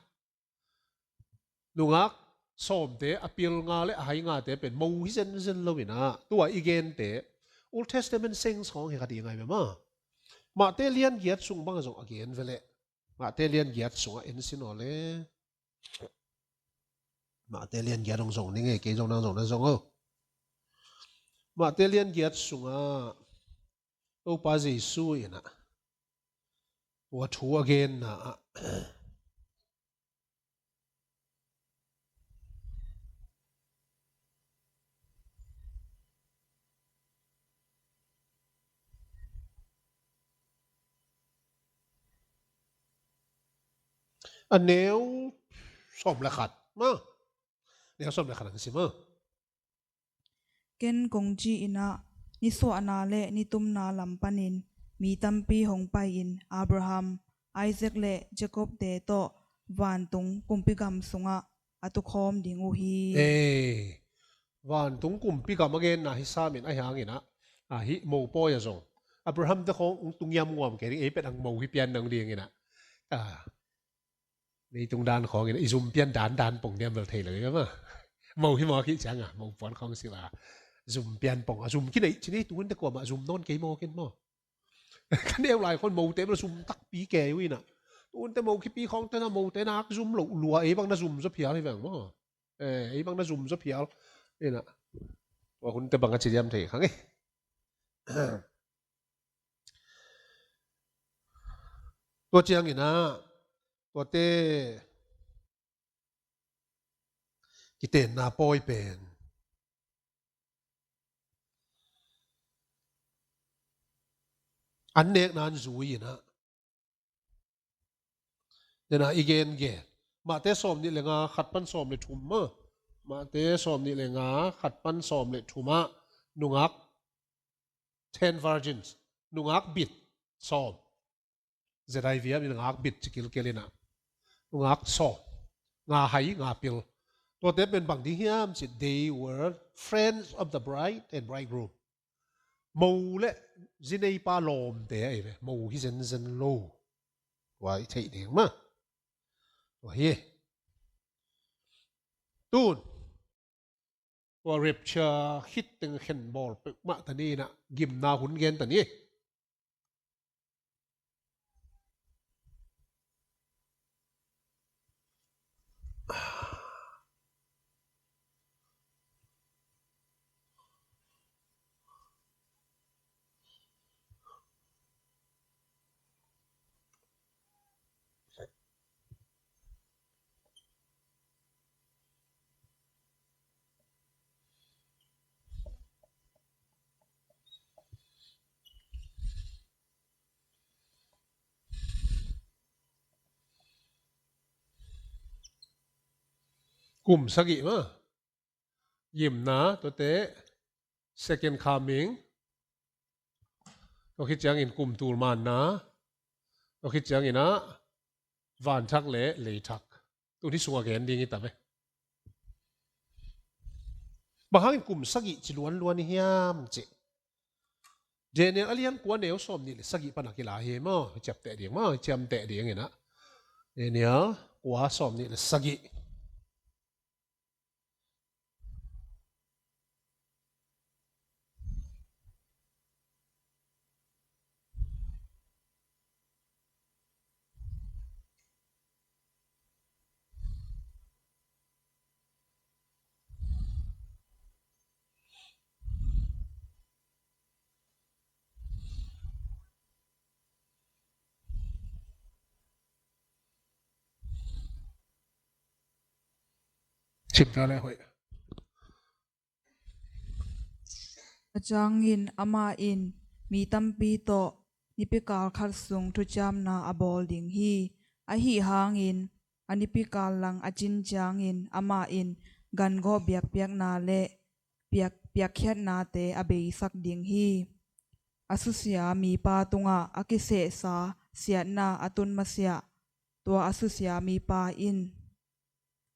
Nungak sawmte a pil nga le a hai ngate pen mo hi zenzen lo inah, tua i gente Old Testament saints khawng hi kha ding ai ve maw. Mahte lian giat sung bang zong a gen ve leh. Mahte lian giat sungah en sin aw le. Mahte lian giat hong zong ning e, kei zong nang zong na zong o. Mahte lian giat sungah Topa Jesu inah tua thu a genna ah, a neu sawm le khat maw. Neu sawm le khat ang si maw. Ken kong ci inah, nisuahna le nitumna lam panin mi tampi hong pai-in Abraham, Isaac le Jacob-te tawh vantung kumpigam sungah a tukhawm ding uh hi. Ee, vantung kumpigam a genna hi samin ahi hang inah, a, hih mopawi ah zong Abraham te khawng hong tungiam nguam kei ding, ei pet ang mo hi pian nang ding inah. A, leitung dan khawng inah i zum pian dandan pong diam bel thei lo i ve maw. Mo hi maw khih ciangah mo puan khawng silh a zum pian pong, a zum kineih ci ni, tu hunte kuamah zum nawn kei mawk in maw. Ka neu lai khawng mote bel zum takpi kei uh inah. Tu hunte mo kipi khawngte na mote nak zum loh lua, ei bang na zum zaw phial hi veng maw. Ee, ei bang na zum zaw phial inah. Tua hunte bang a ci diam thei kha ngei. Tua ciang inah, tuate kitenna pawi pen an nekna an zui inah. Dena i gen gen. Mahte sawm nih le nga khat pan sawm le thum maw. Mahte sawm nih le nga khat pan sawm le thum ah nungak ten virgins, nungak bit sawm. Z I V ah nungak bit ci kilkel inah. Nungak sawm. Nga hai, nga pil. Tuate pen bang ding hiam ci, they were friends of the bride and bridegroom. Mo le zineipa lawmte ahi ve. Mo hi zenzen lo. Tua i theih ding mah. Tua hi. Tun tua rapture khit teng khen bawl peuhmah ta ni inah, gimna hun gen ta ni. Kum sagih mah. Gimna, tuate, second coming. Tua khit ciangin kum tul manna. Tua khit ciangin ah vanthak le leithak. Tuni sungah gen ding hi ta ve. Bang hangin kum sagih ci luanluan i hiam cih, Daniel a lian kua neu sawm nih le sagih pan a kila hi maw. Ciapteh ding maw, ciamteh ding inah. Daniel kua sawm nih le sagih. Timta le hoih. A ciangin amah in mi tampi tawh nipikal khat sung thuciamna a bawl ding hi. Ahi hangin a nipikal lang a cin ciangin amah in gangawh biakpiakna le piak, piakkhiatnate a beisak ding hi. A susia mipa tungah a kisehsa siatna a tun masiah tua a susia mipa in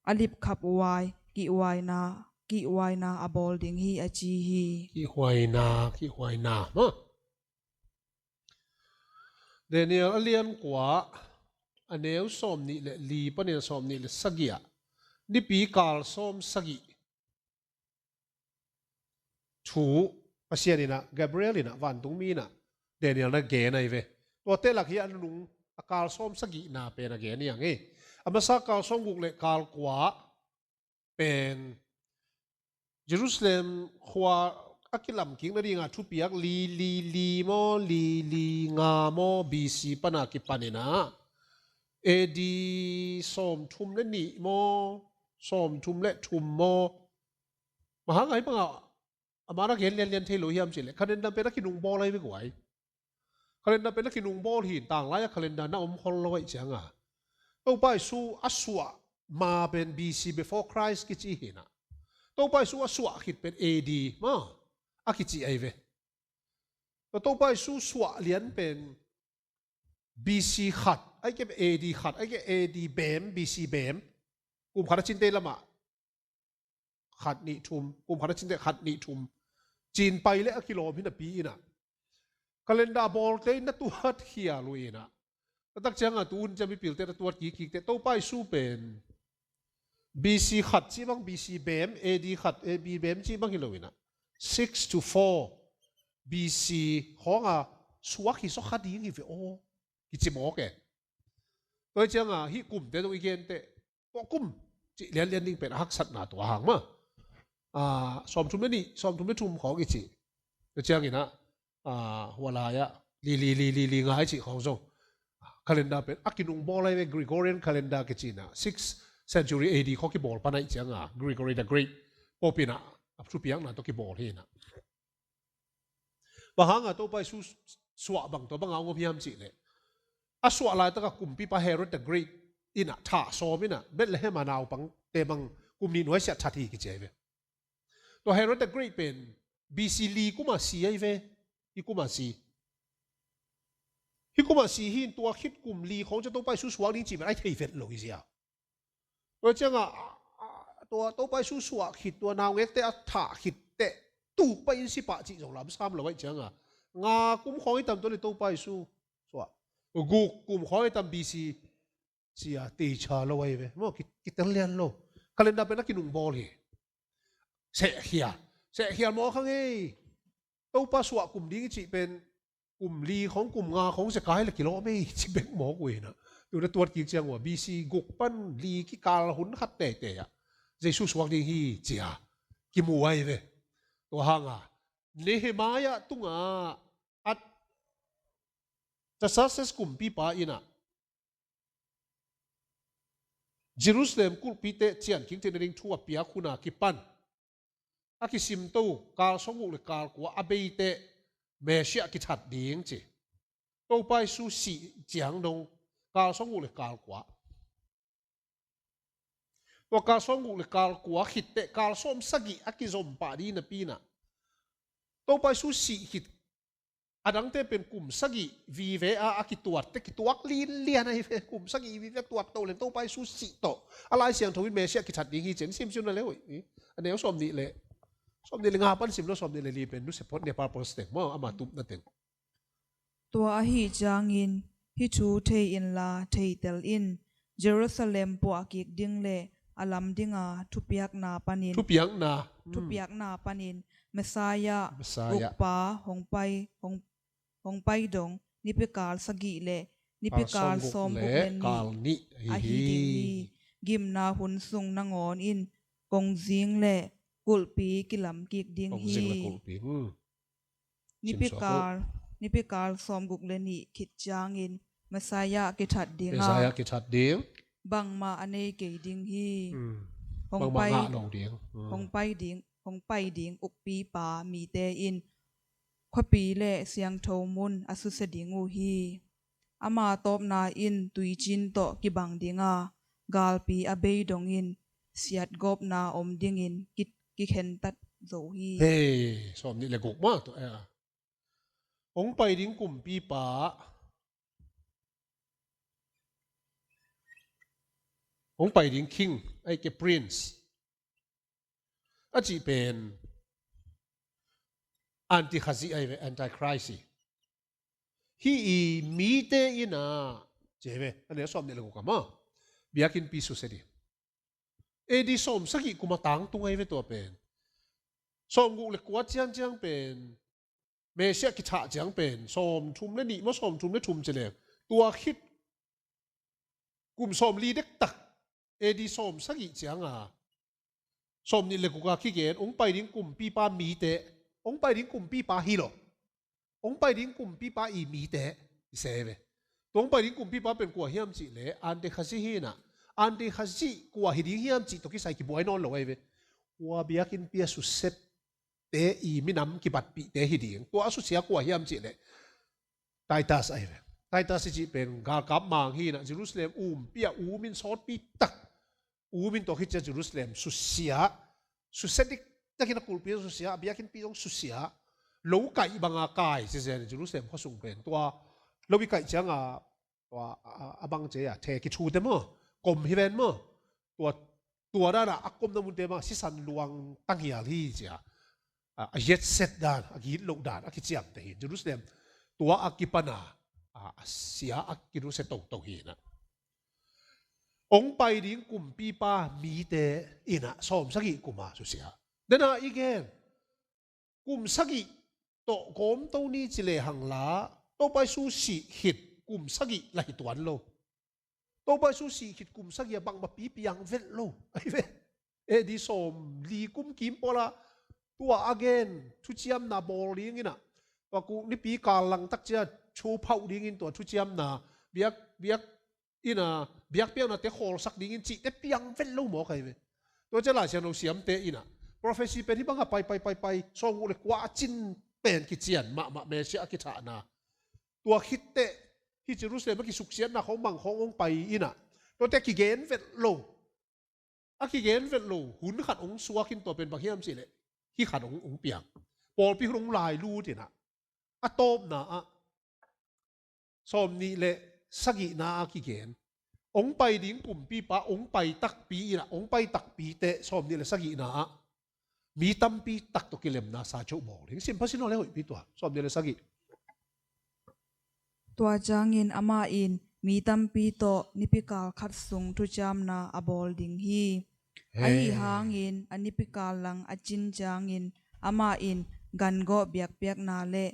a lipkhap uai, kihhuaina, kihhuaina a bawl ding hi a ci hi. Kihhuaina, kihhuaina. Maw? Daniel a lian kua, a neu sawm nih le li panin a sawm nih le sagih ah, nipi kal sawm sagih thu Pasian in ah, Gabriel in ah, vantungmi in ah Daniel na gen ahi ve. Tuate lak hi a nung a kal sawm sagihna pen a gen hi hang hi. A masa kal sawm guk le kal kua pen Jerusalem khua a kilamkik nadingah thupiak li li li maw, li li nga maw, B C pana kipan in ah, A D sawm thum le nih maw, sawm thum le thum maw, Bang hang a hih bangah a mana gen lianlian thei lo hiam cih leh, calendar pen a kinungbawl ahi ve guai. Calendar pen a kinungbawl hi in, tanglai a calendar na om khol lo ahih cianga, Topa Jesu a suah ma pen B C, before Christ kici hi in ah, Topa Jesu a suah khit pen A D maw a kici ahi ve. Tua Topa Jesu suah lian pen B C khat, ahih kei leh A D khat, ahih kei leh A D bem, B C bem, kum khat a cinte lamah khat nih thum, kum khat a cinte khat nih thum, cin pai leh a kilawm hi napi in ah, calendar bawlte in na tuat khial uh in ah, a tak cianga tu hun ciang mipilte na tuat kikkik teh, Topa Jesu pen B C khat cih bang, B C bem, A D khat, A D bem cih bang hi lo in ah, six to four B C khawng a suak hi sawkha ding hi ve aw, kici mawk e. Tua hi cianga hih kumte zong i gen teh, tua kum cih lianlian ding pen a haksatna tua hang mah. Ah, sawmthum le nih, sawmthum le thum khawng i cih. Tua ciangin ah, ah, hua lai-ah li li li li li nga i cih khawng zong, calendar pen a kinungbawl ahi ve, Gregorian calendar kici in ah, sixth century A D khawng kibawl pan ahih cianga, Gregory the Great Pope in ah a thupiakna tawh kibawl hi in ah. Bang hanga Topa Jesu suah bang tua banga hong om hiam cih leh, a suah laitaka kumpipa Herod the Great in ah thah sawm in ah, Bethlehem a naupangte bang kum nih nuaisiah that hi kici ahi ve. Tua Herod the Great pen B C li kuma si ahi ve. Hih kuma si. Hih kuma si hi in, tua khit kum li khawng ciang Topa Jesu suak ding cih pen ai thei vet lo hi sia. Tua cianga, a, a, tua Topa Jesu suah khit, tua naungekte a thah khit teh, tuk pai in si pah cih zong lamsam lo ahih cianga, nga kum khawng hi tam tua le Topa Jesu suah, guk kum khawng hi tam B C, sia teicha lo ahi ve. Maw, ki, kitel lian lo. Calendar pen a kinungbawl hi. Sehkhial. Sehkhial mawk hang ei. Topa suah kum ding i cih pen kum li khawng, kum nga khawng sia kai le kilawm ei, ci bek mawk uh hi in ah. Tu na tuat kik ciang uh a, B C guk pan li kikal hun khat teitei ah Jesu suak ding hi ci a kimu ahi ve. Tua hanga Nehemiah tungah Artaxerxes kumpipa in ah Jerusalem kulhpite cian kik theihna ding thu a piak hun a kipan a kisimto kal sawmguk le kal kua a beite Messiah kithat ding ci. Topa Jesu sih ciang dong kal sawmguk le kal kua. Tua kal sawmguk le kal kua khit teh kal sawmsagih a kizom pah ding napi in ah, Topa Jesu sih khit a dangte pen kum sagih vive a, a kituatte kituak linlian ahi ve. Kum sagih vive a tuat to leng Topa Jesu sih tawh a Lai Siangtho in Messiah kithat ding hi ci-in sim ciun na le hoih. A neu sawm nih le, sawm nih le nga pan sim lo, sawm nih le li pen nusia phot, Nepal Post teng maw, ama tupna teng. Tua ahih ciangin hih thu thei inla theitel in, Jerusalem puah kik ding le a lam dinga thupiakna panin, thupiakna, hmm, thupiakna panin Messiah, Messiah, gukpa hong pai, hong, hong pai dong nipikal sagih le nipikal sawmguk le nih ahi ding hi. Gimna hun sung nangawn in kongzing le kulhpi kilam kik ding hi. Kongzing le kulhpi, hmm. Nipikal, nipikal sawmguk le nih khit ciangin Messiah kithat ding a, Messiah kithat ding, bangmah a nei kei ding hi. Hmm. hong pai, ngah lo ding. Hong pai ding, hong pai ding ukpipa mite in khuapi le siangtho mun a susia ding uh hi. Ama tawpna in tuicin tawh kibang dinga, galpi a bei dongin siatgawpna om dingin ki, kikhentat zo hi. Hei, sawm nih le guk mah tawh, eh. Hong pai ding kumpipa, hong pai ding king, ai ke prince a cih pen antikhazih ai ve, antichrist hi. Hih i mite ina, ci ai ve, a neu sawm nih le guk a mah, biakinnpi susia ding. A D sawm sagih kum a tangtung ai ve tua pen. Sawm guk le kua ciangciang pen, Messiah kithah ciang pen sawm thum le nih maw, sawm thum le thum ci leng, tua khit kum sawm li dektak, A D sawm sagih cianga, sawm nih le guk a kigen, hong pai ding kumpipa mite, hong pai ding kumpipa hi lo, hong pai ding kumpipa i mite i se ve. Tua hong pai ding kumpipa pen kua hiam cih leh, antikhazih hi ina, antikhazih kua hi ding hiam cih tawh kisai kibuai nawn lo ai ve. Kua biakinnpi a susia te i minam kipatpihte hi ding. Tua a susia kua hiam cih leh, Titus ai ve. Titus i cih pen galkap mang hi ina, Jerusalem umpi a, um in sawtpi tak, um in tua khit ciang Jerusalem susia, susia diktakin a kulhpi zong susia, a biakinnpi zong susia, lo kaih banga kai, ci zen Jerusalem khuasung pen. Tua lo i kaih cianga, tua a, a bang ci a, the kithute maw, kom hi ven maw, tua, tua dana a komna munte bang sisan luang tanghial hi ci a, a, a yetset dan, a gitloh dan a kiciamteh hi. Jerusalem tua a kipana, a, a sia a kinusia toto hi ina. Hong pai ding kumpipa mite ina sawm sagih kuma susia. Dena i gen, kum sagih tawh kawmto ni ci lehang la, Topa Jesu sih khit kum sagih la hi tuan lo. Topa Jesu sih khit kum sagih a bangmah pipiang vet lo. Ai ve. A D sawm li kum kim pawla tua a gen thuciamna bawl ding ina, tua ku nipi kal langtak cia thu phauh dingin tua thuciamna biak, biak ina biakpiaknate khawlsak dingin cihte piang vet lo mawk ai ve. Tua cia Lai Siangtho siamte ina prophecy pen hih banga pai, pai, pai, pai, sawm guk le kua a cin pen kician mahmah Messiah a kithahna. Tua khitteh hih Jerusalem a kisuksiatna khawng mang khawng hong pai ina, tuate kigen vet lo. A kigen vet lo hun khat hong suakin tua pen bang hiam cih leh, hih khat hong, hong piang. Pawlpi hun hong lailut ina, a tawpna ah sawm nih le sagihna a kigen, hong pai ding kumpipa hong pai takpi ina, hong pai takpi teh sawm nih le sagihna ah mi tampi tak tawh kilemna sa ceuh bawl ding. Sim pha sin aw le hoihpi tua, sawm nih le sagih. Tua ciangin amah in mi tampi tawh nipikal khat sung thuciamna a bawl ding hi. Ahi hangin a nipikal lang a cin ciangin amah in gangawh biakpiakna le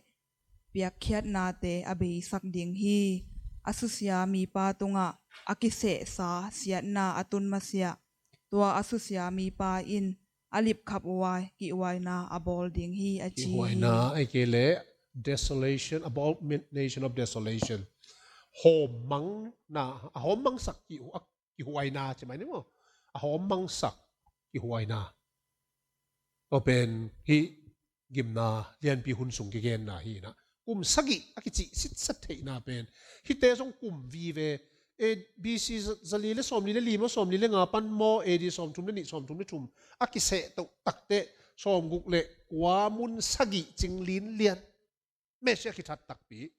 piakkhiatnate a beisak ding hi. A susia mipa tungah a kisehsa siatna a tun masiah, tua a susia mipa in a lipkhap uai, kihuaina a bawl ding hi, a ci hi. Kihuaina, a hi kei leh desolation, abomination of desolation. Hawmmangna, a hawmmangsak kihu-, a kihuaina ci mai ni maw. A hawmmangsak kihuaina. Tua pen hih gimna lianpi hun sung kigenna hi ina, kum sagih a kicih sitsat theihna pen hihte zong kum vive. A, B C za, zali le sawmli le li maw, sawmli le nga pan maw, A D sawmthum le nih, sawmthum le thum a kiseh toh takteh sawmguk le kua mun sagih cing linlian Messiah kithat takpi.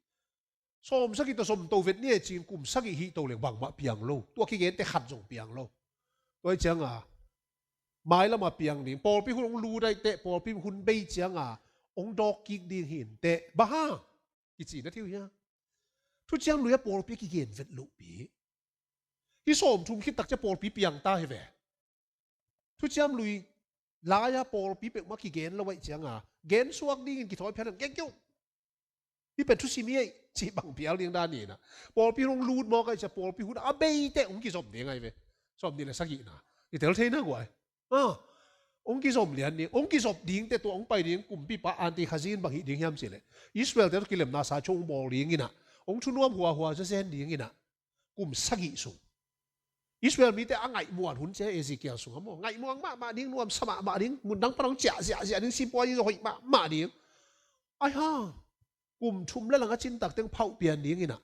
Sawm sagih tawh sawm to vet ni e ci-in kum sagih hih to leng bangmah piang lo. Tua kigente khat zong piang lo. Tua hi cianga mailamah piang ding, pawlpi hun hong lut ai teh, pawlpi hun bei cianga hong dawk kik ding hi inteh. Bang hang kici na thei uh hia? Thuciam Lui a pawlpi a kigen vet lohpi. Hih sawmthum khit tak cia pawlpi piang ta hi ve. Thuciam Lui lai-a pawlpi peuhmah kigen lo aih cianga gen suak dingin kithawi phial in gen keuh. Hih pen thusim hi ei cih bang phial ding dan hi ina. Pawlpi hun hong lut mawk aih cia pawlpi hun a bei teh hong kizom ding ahi ve. Sawm nih le sagihna i tel thei na guai. Ah, hong kizom lian ding, hong kizop ding teh tua hong pai ding kumpipa antikhazih in bang hih ding hiam cih leh, Israel-te tawh kilemna sa ceuh hong bawl ding ina, hong thunuam huahua zazen ding ina, kum sagih sung. Israel mite a ngaihmuan hun cia Ezekiel sungah maw, ngaihmuan mahmah ding, nuamsa mahmah ding, mundang pan hong ciah ziahziah ding, sipuazi zong hoih mahmah ding. Ai hang kum thum le lang a cintak teng phauh pian ding inah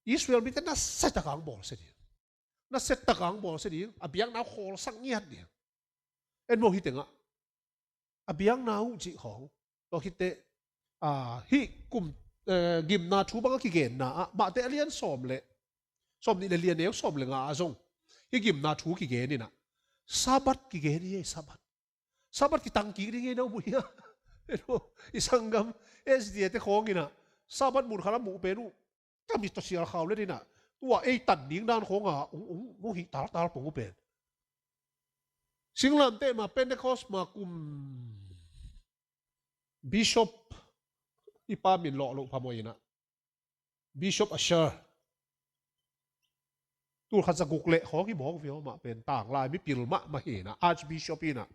Israel mite nasia taka hong bawlsia ding. Nasia taka hong bawlsia ding. A biakna khawlsak ngiat ding. En maw, hih tengah a biakna uh cih khawng. Tua khit teh, ah, hih kum, eh, gimna thu bang a kigenna ah, Mate a lian sawm le sawm nih le li, a neu sawm le nga ah zong hih gimna thu kigen inah Sabbath kigen hi, Sabbath. Sabbath kitang kik ding hi, no mu hia. I sanggam S D A te khawng inah Sabbath mun khat a muh pen uh, ka mit tawh sial khau le dinah, tua ei tan ding dan khawng a hong, hong, hong hih taltal pong uh pen. Singlamteh mah Pentecost mah kum Bishop, i pa min lawh loh phamawh inah, Bishop Ussher, tul khat za guk le khawng hi mawk viau, amah pen tanglai mipil mahmah hi inah, Archbishop inah.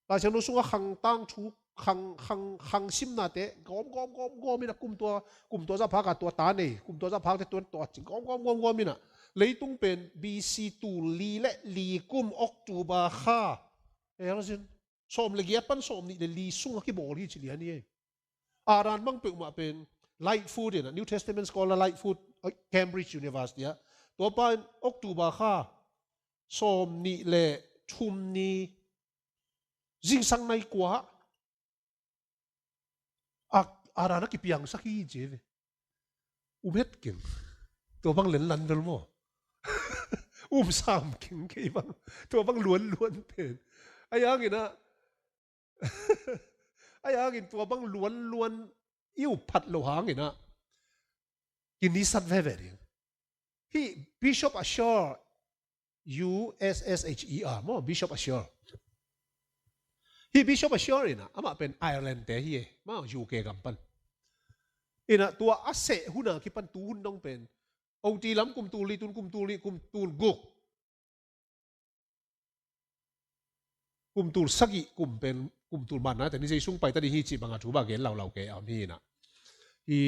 Laisiangtho sungah khang tangthu, khang, khang, khang simnate gawm, gawm, gawm, gawm inah, kum tua, kum tua zah phak a tua ta nei, kum tua zah phak te tua, tua cing, gawm, gawm, gawm, gawm inah. Leitung pen B C tul li le li kum October kha, elzin sawm le giat pan sawm nih le li sungah kibawl hi ci lian hi. A dan bang peuhmah pen Lightfoot inah, New Testament scholar Lightfoot, eh, Cambridge University ah, tua pa in October kha sawm nih le thum ni zingsang nai kua ah a, a dan a kipiangsak hi ci ve. Um het keng. Tua bang lenlan vel maw. Um sam keng kei bang. Tua bang luanluan pen. Ai hang inah, ai hangin tua bang luanluan i up phat lo hang inah kinisat veve ding. Hih Bishop Ussher, U S S H E R maw, Bishop Ussher. Hih Bishop Ussher inah, amah pen Ireland te hi e maw, U K gam pan. Inah tua a seh hun a kipan tu hun dong pen, oti lam kum tul nih, tun kum tul nih, kum tul guk, kum tul sagih kum pen, kum tul man na te ni zei sung pai ta ding hi cih bang a thu bang gen laulau kei a om hi inah. Hi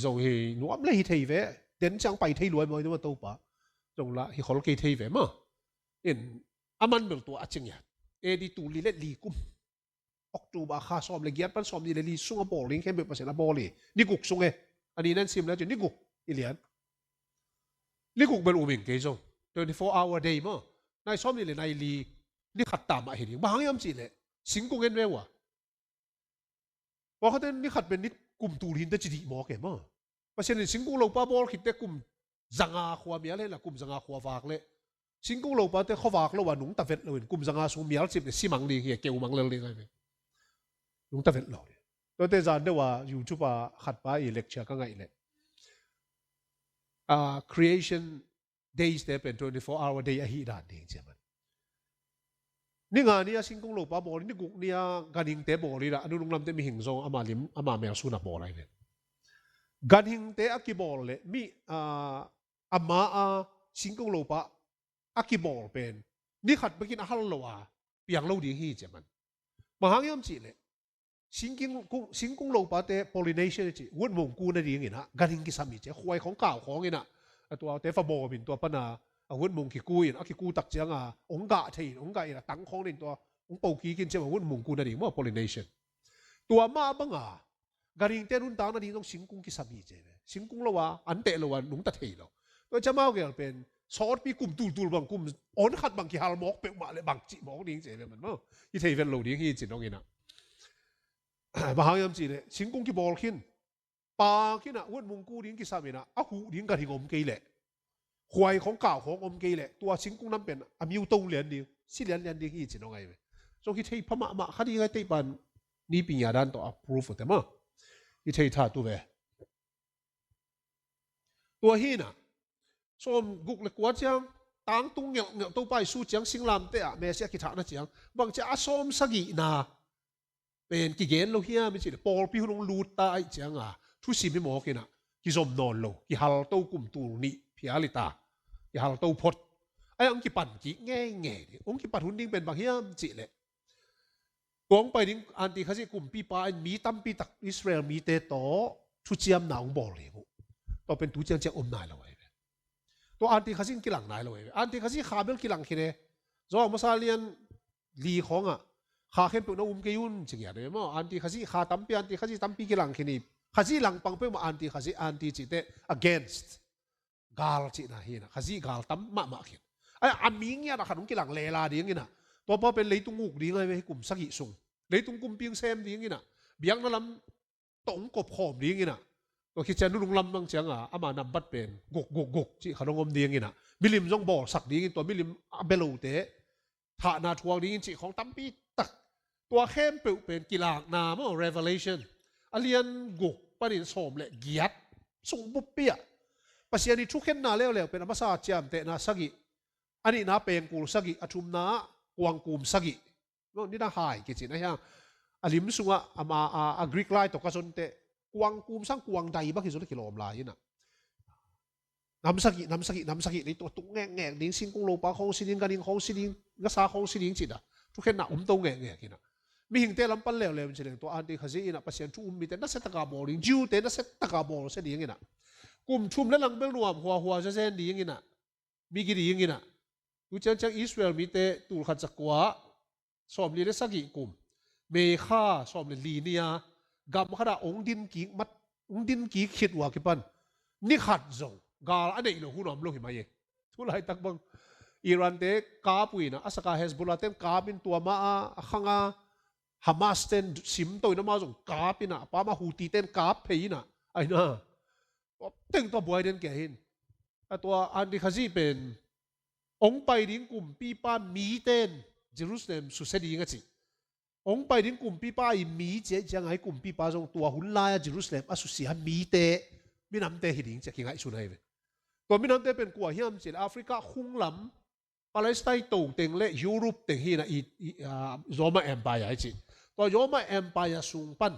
zong hi nuam le hi thei ve. Den ciang pai thei luai maw, i duma Topa. Zong lah hi khol kei thei ve maw. In a man bel tua a cing ia. A D tul li le li kum, October kha sawm le giat pan sawm nih le li sung a bawl ding khempeuh Pasian a bawl hi. Ni guk sung e. A ni nan sim le ci ni guk i lian. Ni guk bel um ing kei zong. Twenty four hour day maw. Nai sawm nih le nai li, ni khat ta mah hi ding. Bang hang hiam cih leh singkung en ve ua. Pawlkhatte ni khat pen ni kum tul hi inteh ci dih mawk e maw. Pasian in singkung lopa bawl khit teh kum zanga khua mial hen la, kum zanga khua vak leh singkung lopate khuavak lo a nungta vet lo in kum zanga sung mial cip leh si mang ding hi a, keu mang lel ding ahi ve. Nungta vet lo. Tuate zan deuh a YouTube a khat pa i lecture ka ngaih leh, a, creation days te pen twenty four hour day ahi dan ding ci a man. Ni nga ni a singkung lopa bawl in, ni guk ni a ganhingte bawl in a, a nunung lamte mihing zong ama lim, ama mel sun a bawl ahi ve. Ganhingte a kibawl leh mi, a, ama a singkung lopa a kibawl pen ni khat bekin a hal lo a piang lo ding hi ci a man. Bang hang hiam cih leh singkung, singkung lopate pollination i cih, vutmung ku nading in a ganhing kisam hi ci a, khuai khawng kau khawng in a, a tuate va bawm in tua pan a, a vutmung kiku in, a kiku tak ciang a ong gah thei in, ong gah in a tang khawng in tua ong po kik in ci a, vutmung ku nading maw, pollination. Tua mah bang a ganhingte nuntak nading zong singkung kisam hi ci ve. Singkung lo a, an teh lo a nungta thei lo. Tua ciang amau gel pen sawtpi kum tultul bang, kum awn khat bang kihal mawk peuhmah leh bang cih mawk ding ci ve man maw. Hi thei vet lo ding hi ci dong in a. Bang hang hiam cih leh singkung kibawl khin, pang khin a, vutmung ku ding kisam in a, a huh ding ganhing om kei leh, khuai khawng kau khawng om kei leh, tua singkung nam pen a miu to lian ding, si lianlian ding hi ci dong ahi ve. Zong hi thei pha mahmah kha ding ahi, teih pan nipi ngia dan tawh a proof uh te maw. Hi thei tha tu ve. Tua hi in a, sawm guk le kua ciang, tangtung ngelhngelh Topa Jesu ciang singlamteh ah Messiah kithahna ciang, bang ci a, a sawm sagihna pen kigen lo hiam i cih leh, pawlpi hun hong lut ta ahih ciang a, thusim hi mawk in a, kizom nawn lo, kihalto kum tul nih phial hi ta, kihalto phot. Ahi hong kipan kik ngeingei ding, hong kipan hun ding pen bang hiam cih leh, tua hong pai ding Antikhasi kumpipa in mi tampi tak Israel mite tawh thuciamna hong bawl ding uh. Tua pen tu ciangciang om nai lo ahi ve. Tua anti Khazih in kilang nai lo e. Anti Khazih kha bel kilang khin e. Zawh masa lian li khawngah kha khempeuh na um kei un ci ngiat e maw. Anti Khazih kha tampi, anti Khazih tampi kilang khin hi. Khazih langpang peuhmah anti Khazih, anti cihte against. Gal cihna hi inah, Khazih gal tam mahmah khin. Ai, a mi ngiat a khat hong kilang lela ding inah, tua pa pen leitung uk ding ai ve hi kum sagih sung. Leitung kumpi hong sem ding inah, biakna lam tawh hong kopkhawm ding inah. Tua khit ciang nunung lam bang cianga ama nambat pen guk guk guk cih khat hong om ding inah, milim zong bawlsak ding in, tua milim a bia lote thahna thuak dingin cih khawng tampi tak. Tua khempeuh pen kilakna maw, revelation. A lian guk panin sawm le giat sung buppi ah Pasian ih thukhenna leuleu pen a masa ciamtehna sagih, a nihna pengkul sagih, a thumna ah kuangkum sagih. Maw, nidang hai kicin a hiang a lim sungah a, a, a Greek lai tawh ka zon teh kuangkum sang kuang dai bang hi zon a kilawm lai inah. Nam sagih, nam sagih, nam sagih, leitung a tung ngekngek ding, singkung lopa khawng si ding, ganhing khawng si ding, ngasa khawng si ding cih dah thukhenna om to ngekngek inah. Mihingte lam pan leuleu in ci leng tua anti Khazih inah Pasian thu um mite nasia taka bawl ding, Jew-te nasia taka bawlsia ding inah. Kum thum le lang bel nuam huahua zazen ding inah, migi ding inah. Tu ciangciang Israel mite tul khat zakua sawmli le sagih kum, May kha sawm le li ni-a gam khatah hong din kik mat, hong din kik khit uh a kipan ni khat zong gal a neih lo hun a om lo hi mai e. Tulaitak bang Iran-te kap uh inah, a saka Hezbollah-ten kap in, tua ma a, a khanga Hamas-ten sim to inah, amau zong kap inah, a pama Houthi-ten kap phei inah, a inah. Tua teng tua buai den kia hin. A tua anti Khazih pen hong pai ding kumpipa miten Jerusalem susia ding a ci. Hong pai ding kumpipa ih mi ciah ciang a, hih kumpipa zong tua hun lai-a Jerusalem a susia mite, minamte hi ding ci-a kingaihsun ahi ve. Tua minamte pen kua hiam cih leh Africa khung lam, Palestine to teng le Europe teng hi inah, i, i, a, Roma Empire i cih. Tua Roma Empire sung pan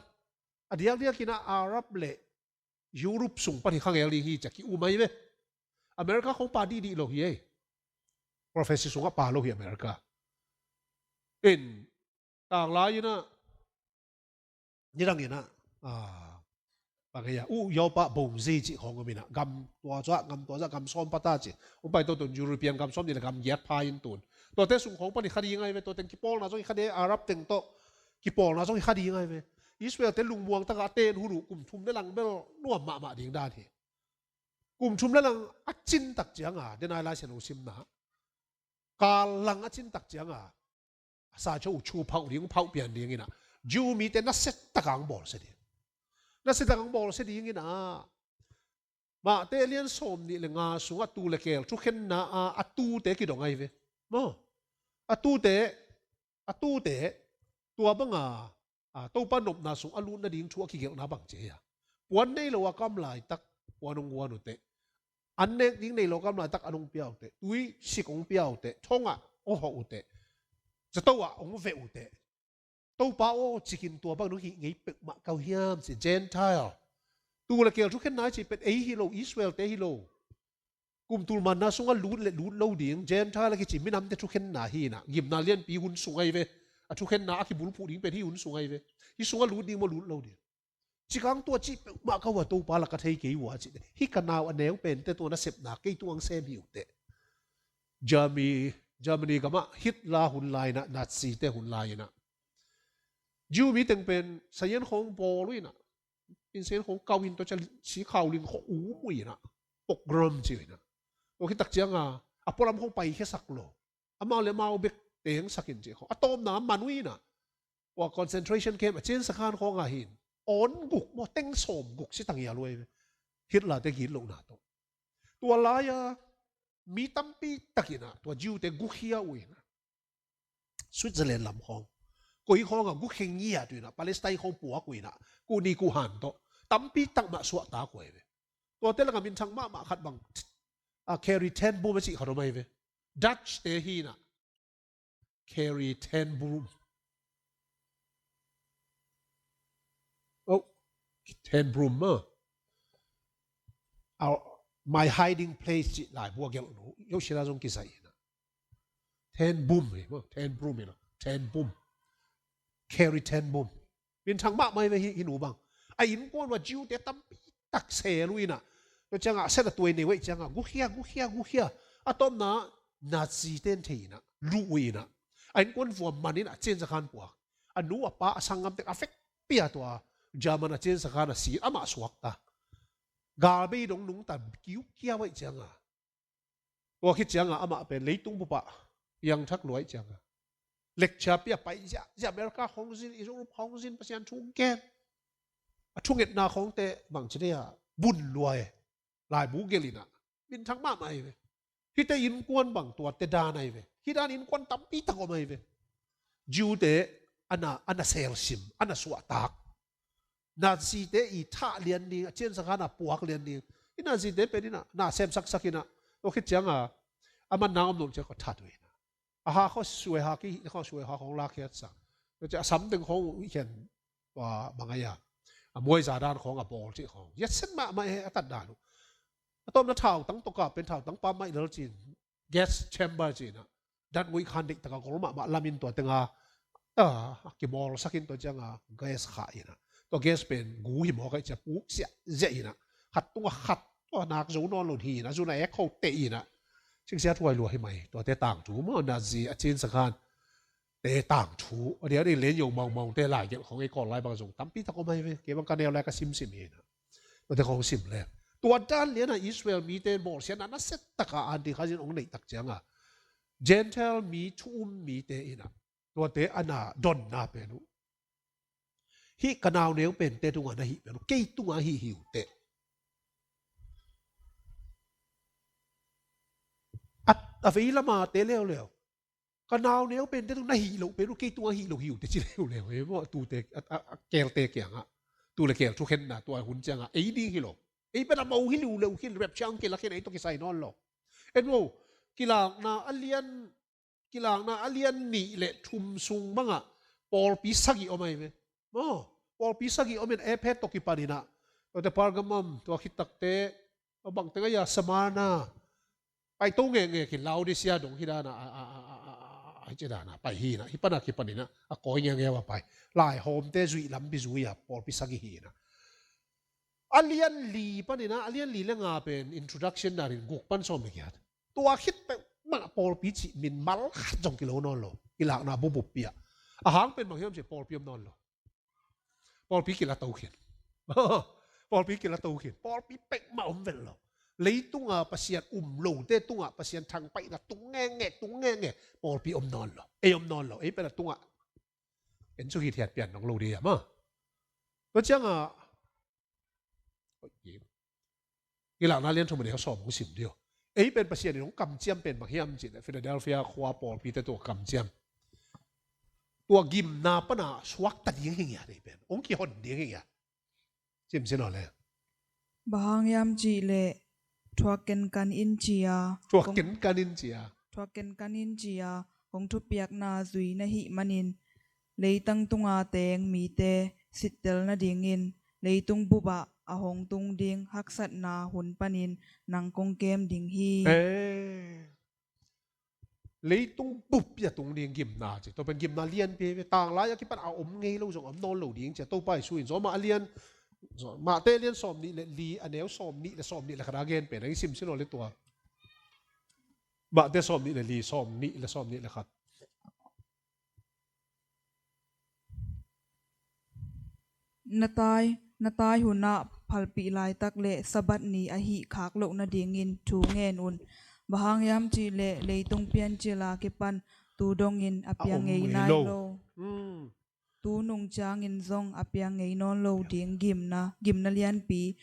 a diakdiak inah Arab le Europe sung pan hi khangel ding hi ci-a ki-um ahi ve. America khong pa dihdih lo hi ei. Prophecy sungah pa lo hi America. In tanglai inah nidang inah, ah, bang hei a, uh, Yopa bongzi cih khawng om inah, gam tua zuah, gam tua zuah, gam sawm pata cih. Hong pai to tun European gam sawm nih le gam giat pha in tun. Tuate sung khawng pan hi kha ding ahi ve, tua teng kipawlna zong hi kha ding, Arab teng tawh kipawlna zong hi kha ding ahi ve. Israel-te lungmuang takah a ten hun uh kum thum le lang bel nuam mahmah ding dan hi. Kum thum le lang a cin tak cianga, denai Lai Siangtho simna, kal lang a cin tak cianga, a sa cho uh chu phauh ding, phauh pian ding inah, Jew mite nasia taka hong bawlsia ding. Nasia taka hong bawlsia ding inah, Mahte lian sawm nih le nga sungah tu le keel thukhenna a, a tute kidong ahi ve. Maw? A tute, a tute, tua banga, a, Topa nopna sung a lut nading thu a kigelhna bang ci hi a. Puan nei lo a kam laitak, puan hong guan uh teh. An nek ding nei lo a kam laitak, an hong pia uh teh. Tui sik hong pia uh teh. Thongah hong hawh uh teh. Zato ah hong veh uh teh. Topa aw, cikin tua bang nong hih ngei peuhmah ka uh hiam ci, Gentile. Tu le keel thukhenna i cih pen ei hi lo, Israel-te hi lo. Kum tul manna sungah lut le lut lo ding, Gentile a kici minamte thukhenna hi inah, gimna lianpi hun sung ahi ve. A thukhenna a kibulphuh ding pen hih hun sung ahi ve. Hih sungah lut ding maw, lut lo ding. Cikang tua cih peuhmah ka uh a, Topa lak ka thei kei uh a cih teh. Hih ka nau a neu pente tua nasepna kei tungah hong sem hi uh teh. Germany, Germany gamah Hitler hun lai inah, Nazi-te hun lai inah, Jew mi teng pen sayan khawng bawl uh inah, in sayan khawng kau in tua ciang sikhau ling khawng um uh inah, pogrom ci uh inah. Tua khit tak cianga a pualam khawng paikhiasak lo. Amau le amau bek tengsak in cih khawng a tawmna man uh inah. Tua concentration camp a ciansa khan khawngah hin awn guk maw, teng sawm guk si tangial uh ahi ve. Hitler-te gitlohna tawh. Tua lai-a mi tampi tak inah tua Jew-te gukhia uh inah, Switzerland lam khawng, koi khawngah gukhia ngiat uh inah, Palestine khawng puak uh inah, kuhni kuhan tawh tampi tak mah suahtak uh ahi ve. Tuate lakah minthang mahmah khat bang, a, Corrie ten Boom a cih khat om ahi ve. Dutch-te hi inah, Corrie ten Boom. Oh, ten Boom maw. Our, My Hiding Place cih laibu a gelh uh, Yoshida zong kizaih inah. Ten Boom hi maw, ten Boom inah, ten Boom. Corrie ten Boom. Minthang mahmah hi ve hih, hih nu bang. A innkuan uah Jew-te tampi tak sel uh inah, Tua ciangah a set a tuai nei uh ahih ciangah gukhia, gukhia, gukhia. A tawpna Nazi ten thei inah, luh uh inah, a innkuan vuam man inah a ciansa khan puak. A nu a pa a sanggamte a vekpi a tua German a ciansa khan a si, amah suakta. Galbei dong nungta kiukiau ahih ciangah, tua khit ciangah amah pen leitung bupah piangthak lua ahih ciangah, lecture pia pai ziahziah, America khawng zin, Europe khawng zin, Pasian thu gen. A thungetna khawngte bangci dei a bun lua e. Laibu gelh inah minthang mahmah ahi ve. Hihte innkuan bang tuate dan ahi ve. Hih dan innkuan tampi tak om ahi ve. Jew-te a na, a na selsim, a na suahtak. Nazi-te i thah lian ding, a ciansa khan a puak lian ding. Hih Nazi-te pen inah na semsaksak inah, tua khit ciangah a man nang om lo ciang kua that uh inah, a ha khawng suai ha, kihih khawng suai ha khawng lakhiatsak. Tua ciang a samteng khawng uh hian, tua bang a ia, a muaiza dan khawng a bawl cih khawng, hiatsen mahmah e a tat dan uh. A tawpna thautang tawkah pen thautang pammaih lel cin, gas chamber ci inah, dat nguih khan deihtak a gol mahmah lamin tua tenga a kimawlsak in tua ciangah gas khah inah, tua gas pen gu hi mawk ahih ciang puk ziahziah inah, khat tungah khat, tua nak zo nawn lo hi inah, zun a ek kho teh inah, singsia thuai lua hi mai. Tuate tangthu maw, Nazi a ciansa khan te tangthu, a dia ding Len Yau Mau Mau te laigelh khawng ei Kawl lai bang zong tampi tak om ahi ve. Kei bang ka neu lai ka simsim hi inah, tuate khawng sim leng. Tua dan lianah Israel mite bawlsiatna nasia taka an ding kha zin hong neih tak ciangah Gentile mi, thu um mite inah tuate a na donna pen uh, hih ka nauneu pente tungah na hih pen uh, kei tungah hih hi uh teh. A, a vei lama te leuleu, ka nauneu pente tung na hih loh pen uh, kei tungah hih loh hi uh teh ci leuleu e maw. Tute a, a, a kelte kiangah, tu le kel thukhenna tua hun ciangah ei ding hi lo. Ei pen a mo hi leuleu khin, rapture ang kilak khin ei tawh kisai nawn lo. En maw, Kilakna a lian, Kilakna a lian nih le thum sung bangah pawlpi sagih om ahi ve. Maw, pawlpi sagih om in Ephet tawh kipan inah, tuate Pergamum, tua khit takte, a bang teng a ia, Smyrna, paito ngekngek in Laodicea dong hih dana a, a, a, a, a, a, hih ci dana pai hi inah, hih pana kipan inah a kawi ngeungeu a pai. Laihawmte zuih lampi zui a pawlpi sagih hi inah. A lian li pan inah, a lian li le nga pen introduction danin guk pan sawm le giat. Tua khit peuhmah pawlpi cih min mal khat zong kilo nawn lo. Kilakna bupbuppi ah. A hang pen bang hiam cih pawlpi om nawn lo. Pawlpi kila to khin. Pawlpi kila to khin. Pawlpi peuhmah om vet lo. Leitunga Pasian um lote tungah Pasian thangpaihna tung ngenge, tung ngenge. Pawlpi om nawn lo. Ei om nawn lo. Ei pen a tungah en suk hithiat pian dong lo ding a maw. Tua ciangah Kilakna lian thum a neu sawm hong sim dih uh. Ei pen Pasian in hong kamciam pen bang hiam cih leh Philadelphia khua pawlpite tua kamciam, tua gimna pana suakta ding hi ngiat, ei pen hong kihon ding hi ngiat. Sim sin aw le. Bang hang hiam cih leh thuak kenkan in ci a, thuak kenkan in ci a, thuak kenkan in ci a, kong thupiakna zui na hih manin, leitang tunga teng mite sittel nadingin leitung bupah a hong tung ding haksatna hun panin nang kong kem ding hi. Eh. Leitung buppi a tung ding gimna ci. Tua pen gimna lianpi ve. Tanglai a kipan a om ngei lo zong om nawn lo ding ci a Topa Jesu in Rom a lian, Rom a te lian sawm nih le li a neu sawm nih le sawm nih le khat a gen pen a i sim sin aw le tua. Mate sawm nih le li, sawm nih le sawm nih le khat. Na tai, na tai hunah phalpih laitak le Sabbath ni ahih khak loh nadingin thu ngen un. Bang hang hiam cih leh leitung piancil a kipan tu dongin a piang ngei nai lo. Hmm. Tu nung ciangin zong a piang ngei nawn lo ding gimna, gimna lianpi,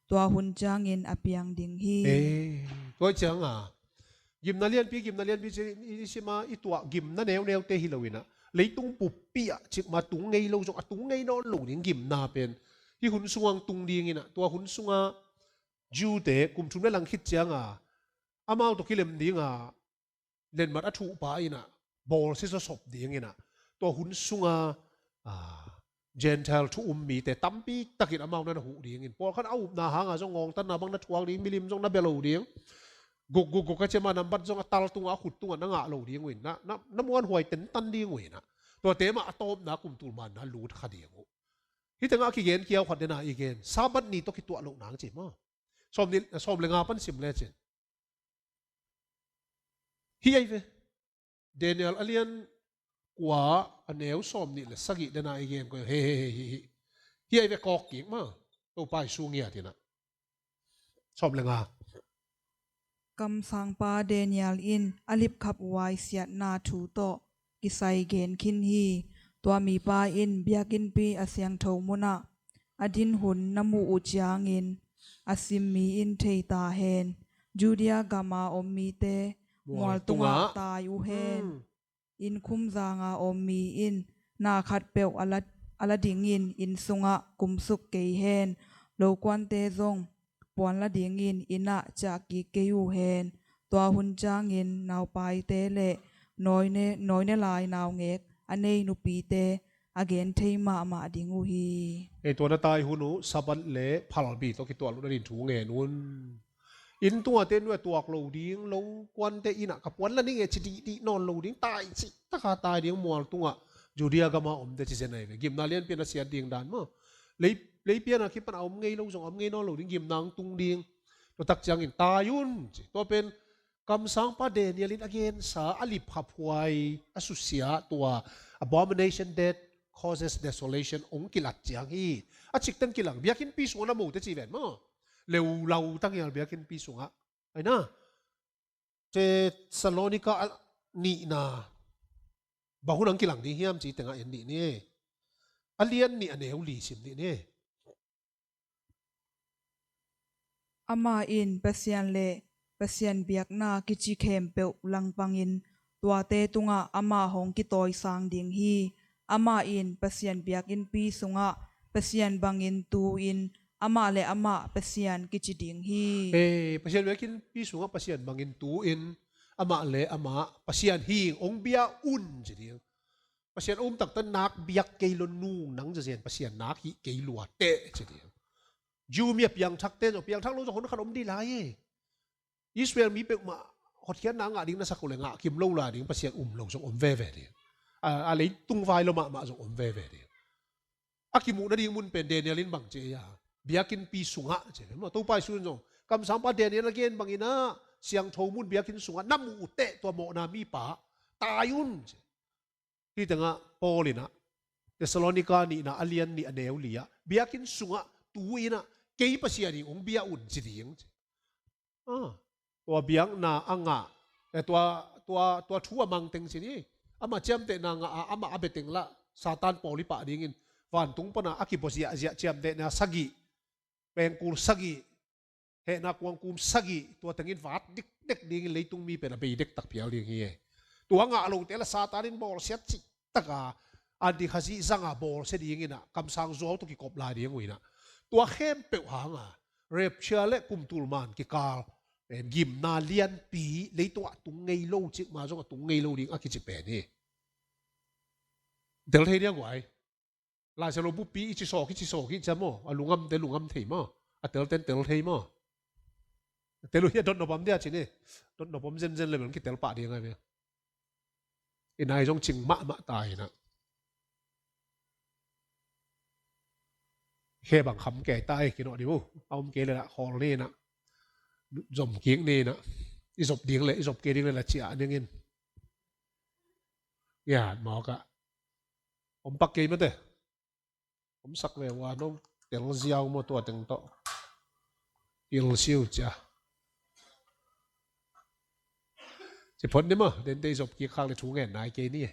tua hun ciangin a piang ding hi. Eh, tua ciang a, gimna lianpi, gimna lianpi ci i sim a, i tuah gimna neuneute hi lo inah, leitung buppi ah cikmah tung ngei lo zong a tung ngei nawn lo ding gimna pen hih hun sungah tung ding inah, tua hun sungah Jew-te kum thum le lang khit ciang a, amau tawh kilem ding a, lenmat a thuhpa inah, bawlsia zawsop ding inah, tua hun sunga, a, Gentile thu um mite tampi takin amau na na huh dingin, pawlkhat a upna hanga zong ngawngtanna bang na thuak ding, milim zong na bia lo ding, guk guk guk a ciama nambat zong a tal tunga, a khut tunga na ngah lo ding uh inah, na, na muanhuai tentan ding uh inah, tuate mah a tawpna kum tul manna lut kha ding uh. Hih tengah a kigen kiau khat dena i gen, Sabbath ni tawh kituah loh nang ci maw. Sawm nih, sawm le nga pan sim lecin. Hi ei ve. Daniel a lian kua a neu sawm nih le sagih dena i gen ko hi, hi, hi, hi, hi. Hi ei ve kawk kik ma. Topa i sung ngiat inah. Sawm le nga. Kamsangpa Daniel in a lipkhaphuai siatna thu tawh kisai gen khin hi. Tua mipa in biakinnpi a siangtho munah a din hun na muh uh ciangin a sim mi in thei ta hen. Judea gama om mite mual tungah tai uh hen. Inn khumzanga om mi in na khatpeuh a la, a la dingin inn sungah kumsuk kei hen. Lokuante zong puan la dingin innah ciah kik kei uh hen. Tua hun ciangin naupaite le nawine, nawine lai naungek a nei nupite a gen thei mahmah ding uh hi. Ei tua na tai hun uh Sabbath le phalbi tawh kituah luh nadin thu ngen un. Inn tungah te nuai tuak lo ding, lokuante innah ka puan la ning e ci dihdih nawn lo ding, tai cih taka tai ding mual tungah Judea gama omte ci zen ahi ve. Gimna lianpian a siat ding dan maw. Lei, leipian a kipan a om ngei lo zong a om ngei nawn lo ding, gimna hong tung ding. Tua tak ciangin tai un ci. Tua pen kamsangpa Daniel in a gensa a lipkhaphuai a susia tua abomination that causes desolation hong kilat ciang hi. A cikten kilang biakinnpi sungah na mote ci ven maw. Leulau tangial biakinnpi sungah. Aina Thessalonika a nihna bang hun ang kilang ding hiam ci tengah en dih ni. A lian nih a neu li sim dih ni. Amah in Pasian le Pasian biakna kici khempeuh langpangin tuate tungah amah hong kitawisang ding hi. Amah in Pasian biakinnpi sungah Pasian bangin tu-in amah le amah Pasian kici ding hi. Eh, Pasian biakinnpi sungah Pasian bangin tu-in amah le amah Pasian hing hong bia un ci ding. Pasian a um taktak nak biak kei lo nung nang zazen Pasian nak hih kei lua teh ci ding. Jew mi a piangthakte zong piangthak lo zong hon khat om dih lai e. Israel mi peuhmah hotkhiatna ngah ding na sak uh le ngah kim lo lai ding Pasian um lo zong om veve ding. A, a leitung vai lo mahmah zong om veve ding. A kimuh nading mun pen Daniel in bang ci a biakinnpi sungah ci. Maw Topa i sun zong kamsangpa Daniel a gen bangin ah siangtho mun biakinn sungah na muh uh teh tua mawhna mipa tai un ci. Hih tengah Paul inah Thessalonika nihna a lian nih a neu li ah biakinn sungah tu inah kei Pasian in hong bia un ci ding ci. Ah, tua biakna a ngah, eh, tua, tua, tua thu a mangteng ci ni. Amah ciamtehna ngah a amah a beteng lah Satan pawl i pah dingin vantung pana a kibaw ziahziah ciamtehna sagih, pengkul sagih, hehna kuangkum sagih, tua tengin vat dikdek dingin leitung mi pen a bei dektak phial ding hi e. Tua ngah lote la Satan in bawlsiat cihtaka anti Khazih zanga bawlsia dingin ah kamsang zuau tawh kikop lai ding uh inah tua khempeuh hanga rapture le kumtul man kikal pen gimna lianpi leitungah tung ngei lo cikmah zongah tung ngei lo ding a kici pen hi. Tel thei dia guai. Laisiangtho buppi i ci sawk, i ci sawk, i ci a maw. A lungngamte lungngam thei maw. A telten tel thei maw. A tel uh hi a dotnop om dia ci ni. Dotnop om zenzen le bel kitel pah ding ai ve. I nai zong cing mahmah ta inah. Khe bang kham kei ta e kinawh dih uh. A om kei le lah khawl ni inah. Zom kik ni inah. I zop ding le, i zop kei ding le lah ciah dingin. Ya, mawk ah. Om pak kei mate. Om sak ve ua no tel ziau maw tua teng tawh. Pil siu cia. Ci phot ni maw, den tei zop kik khak le thu ngen nai kei ni.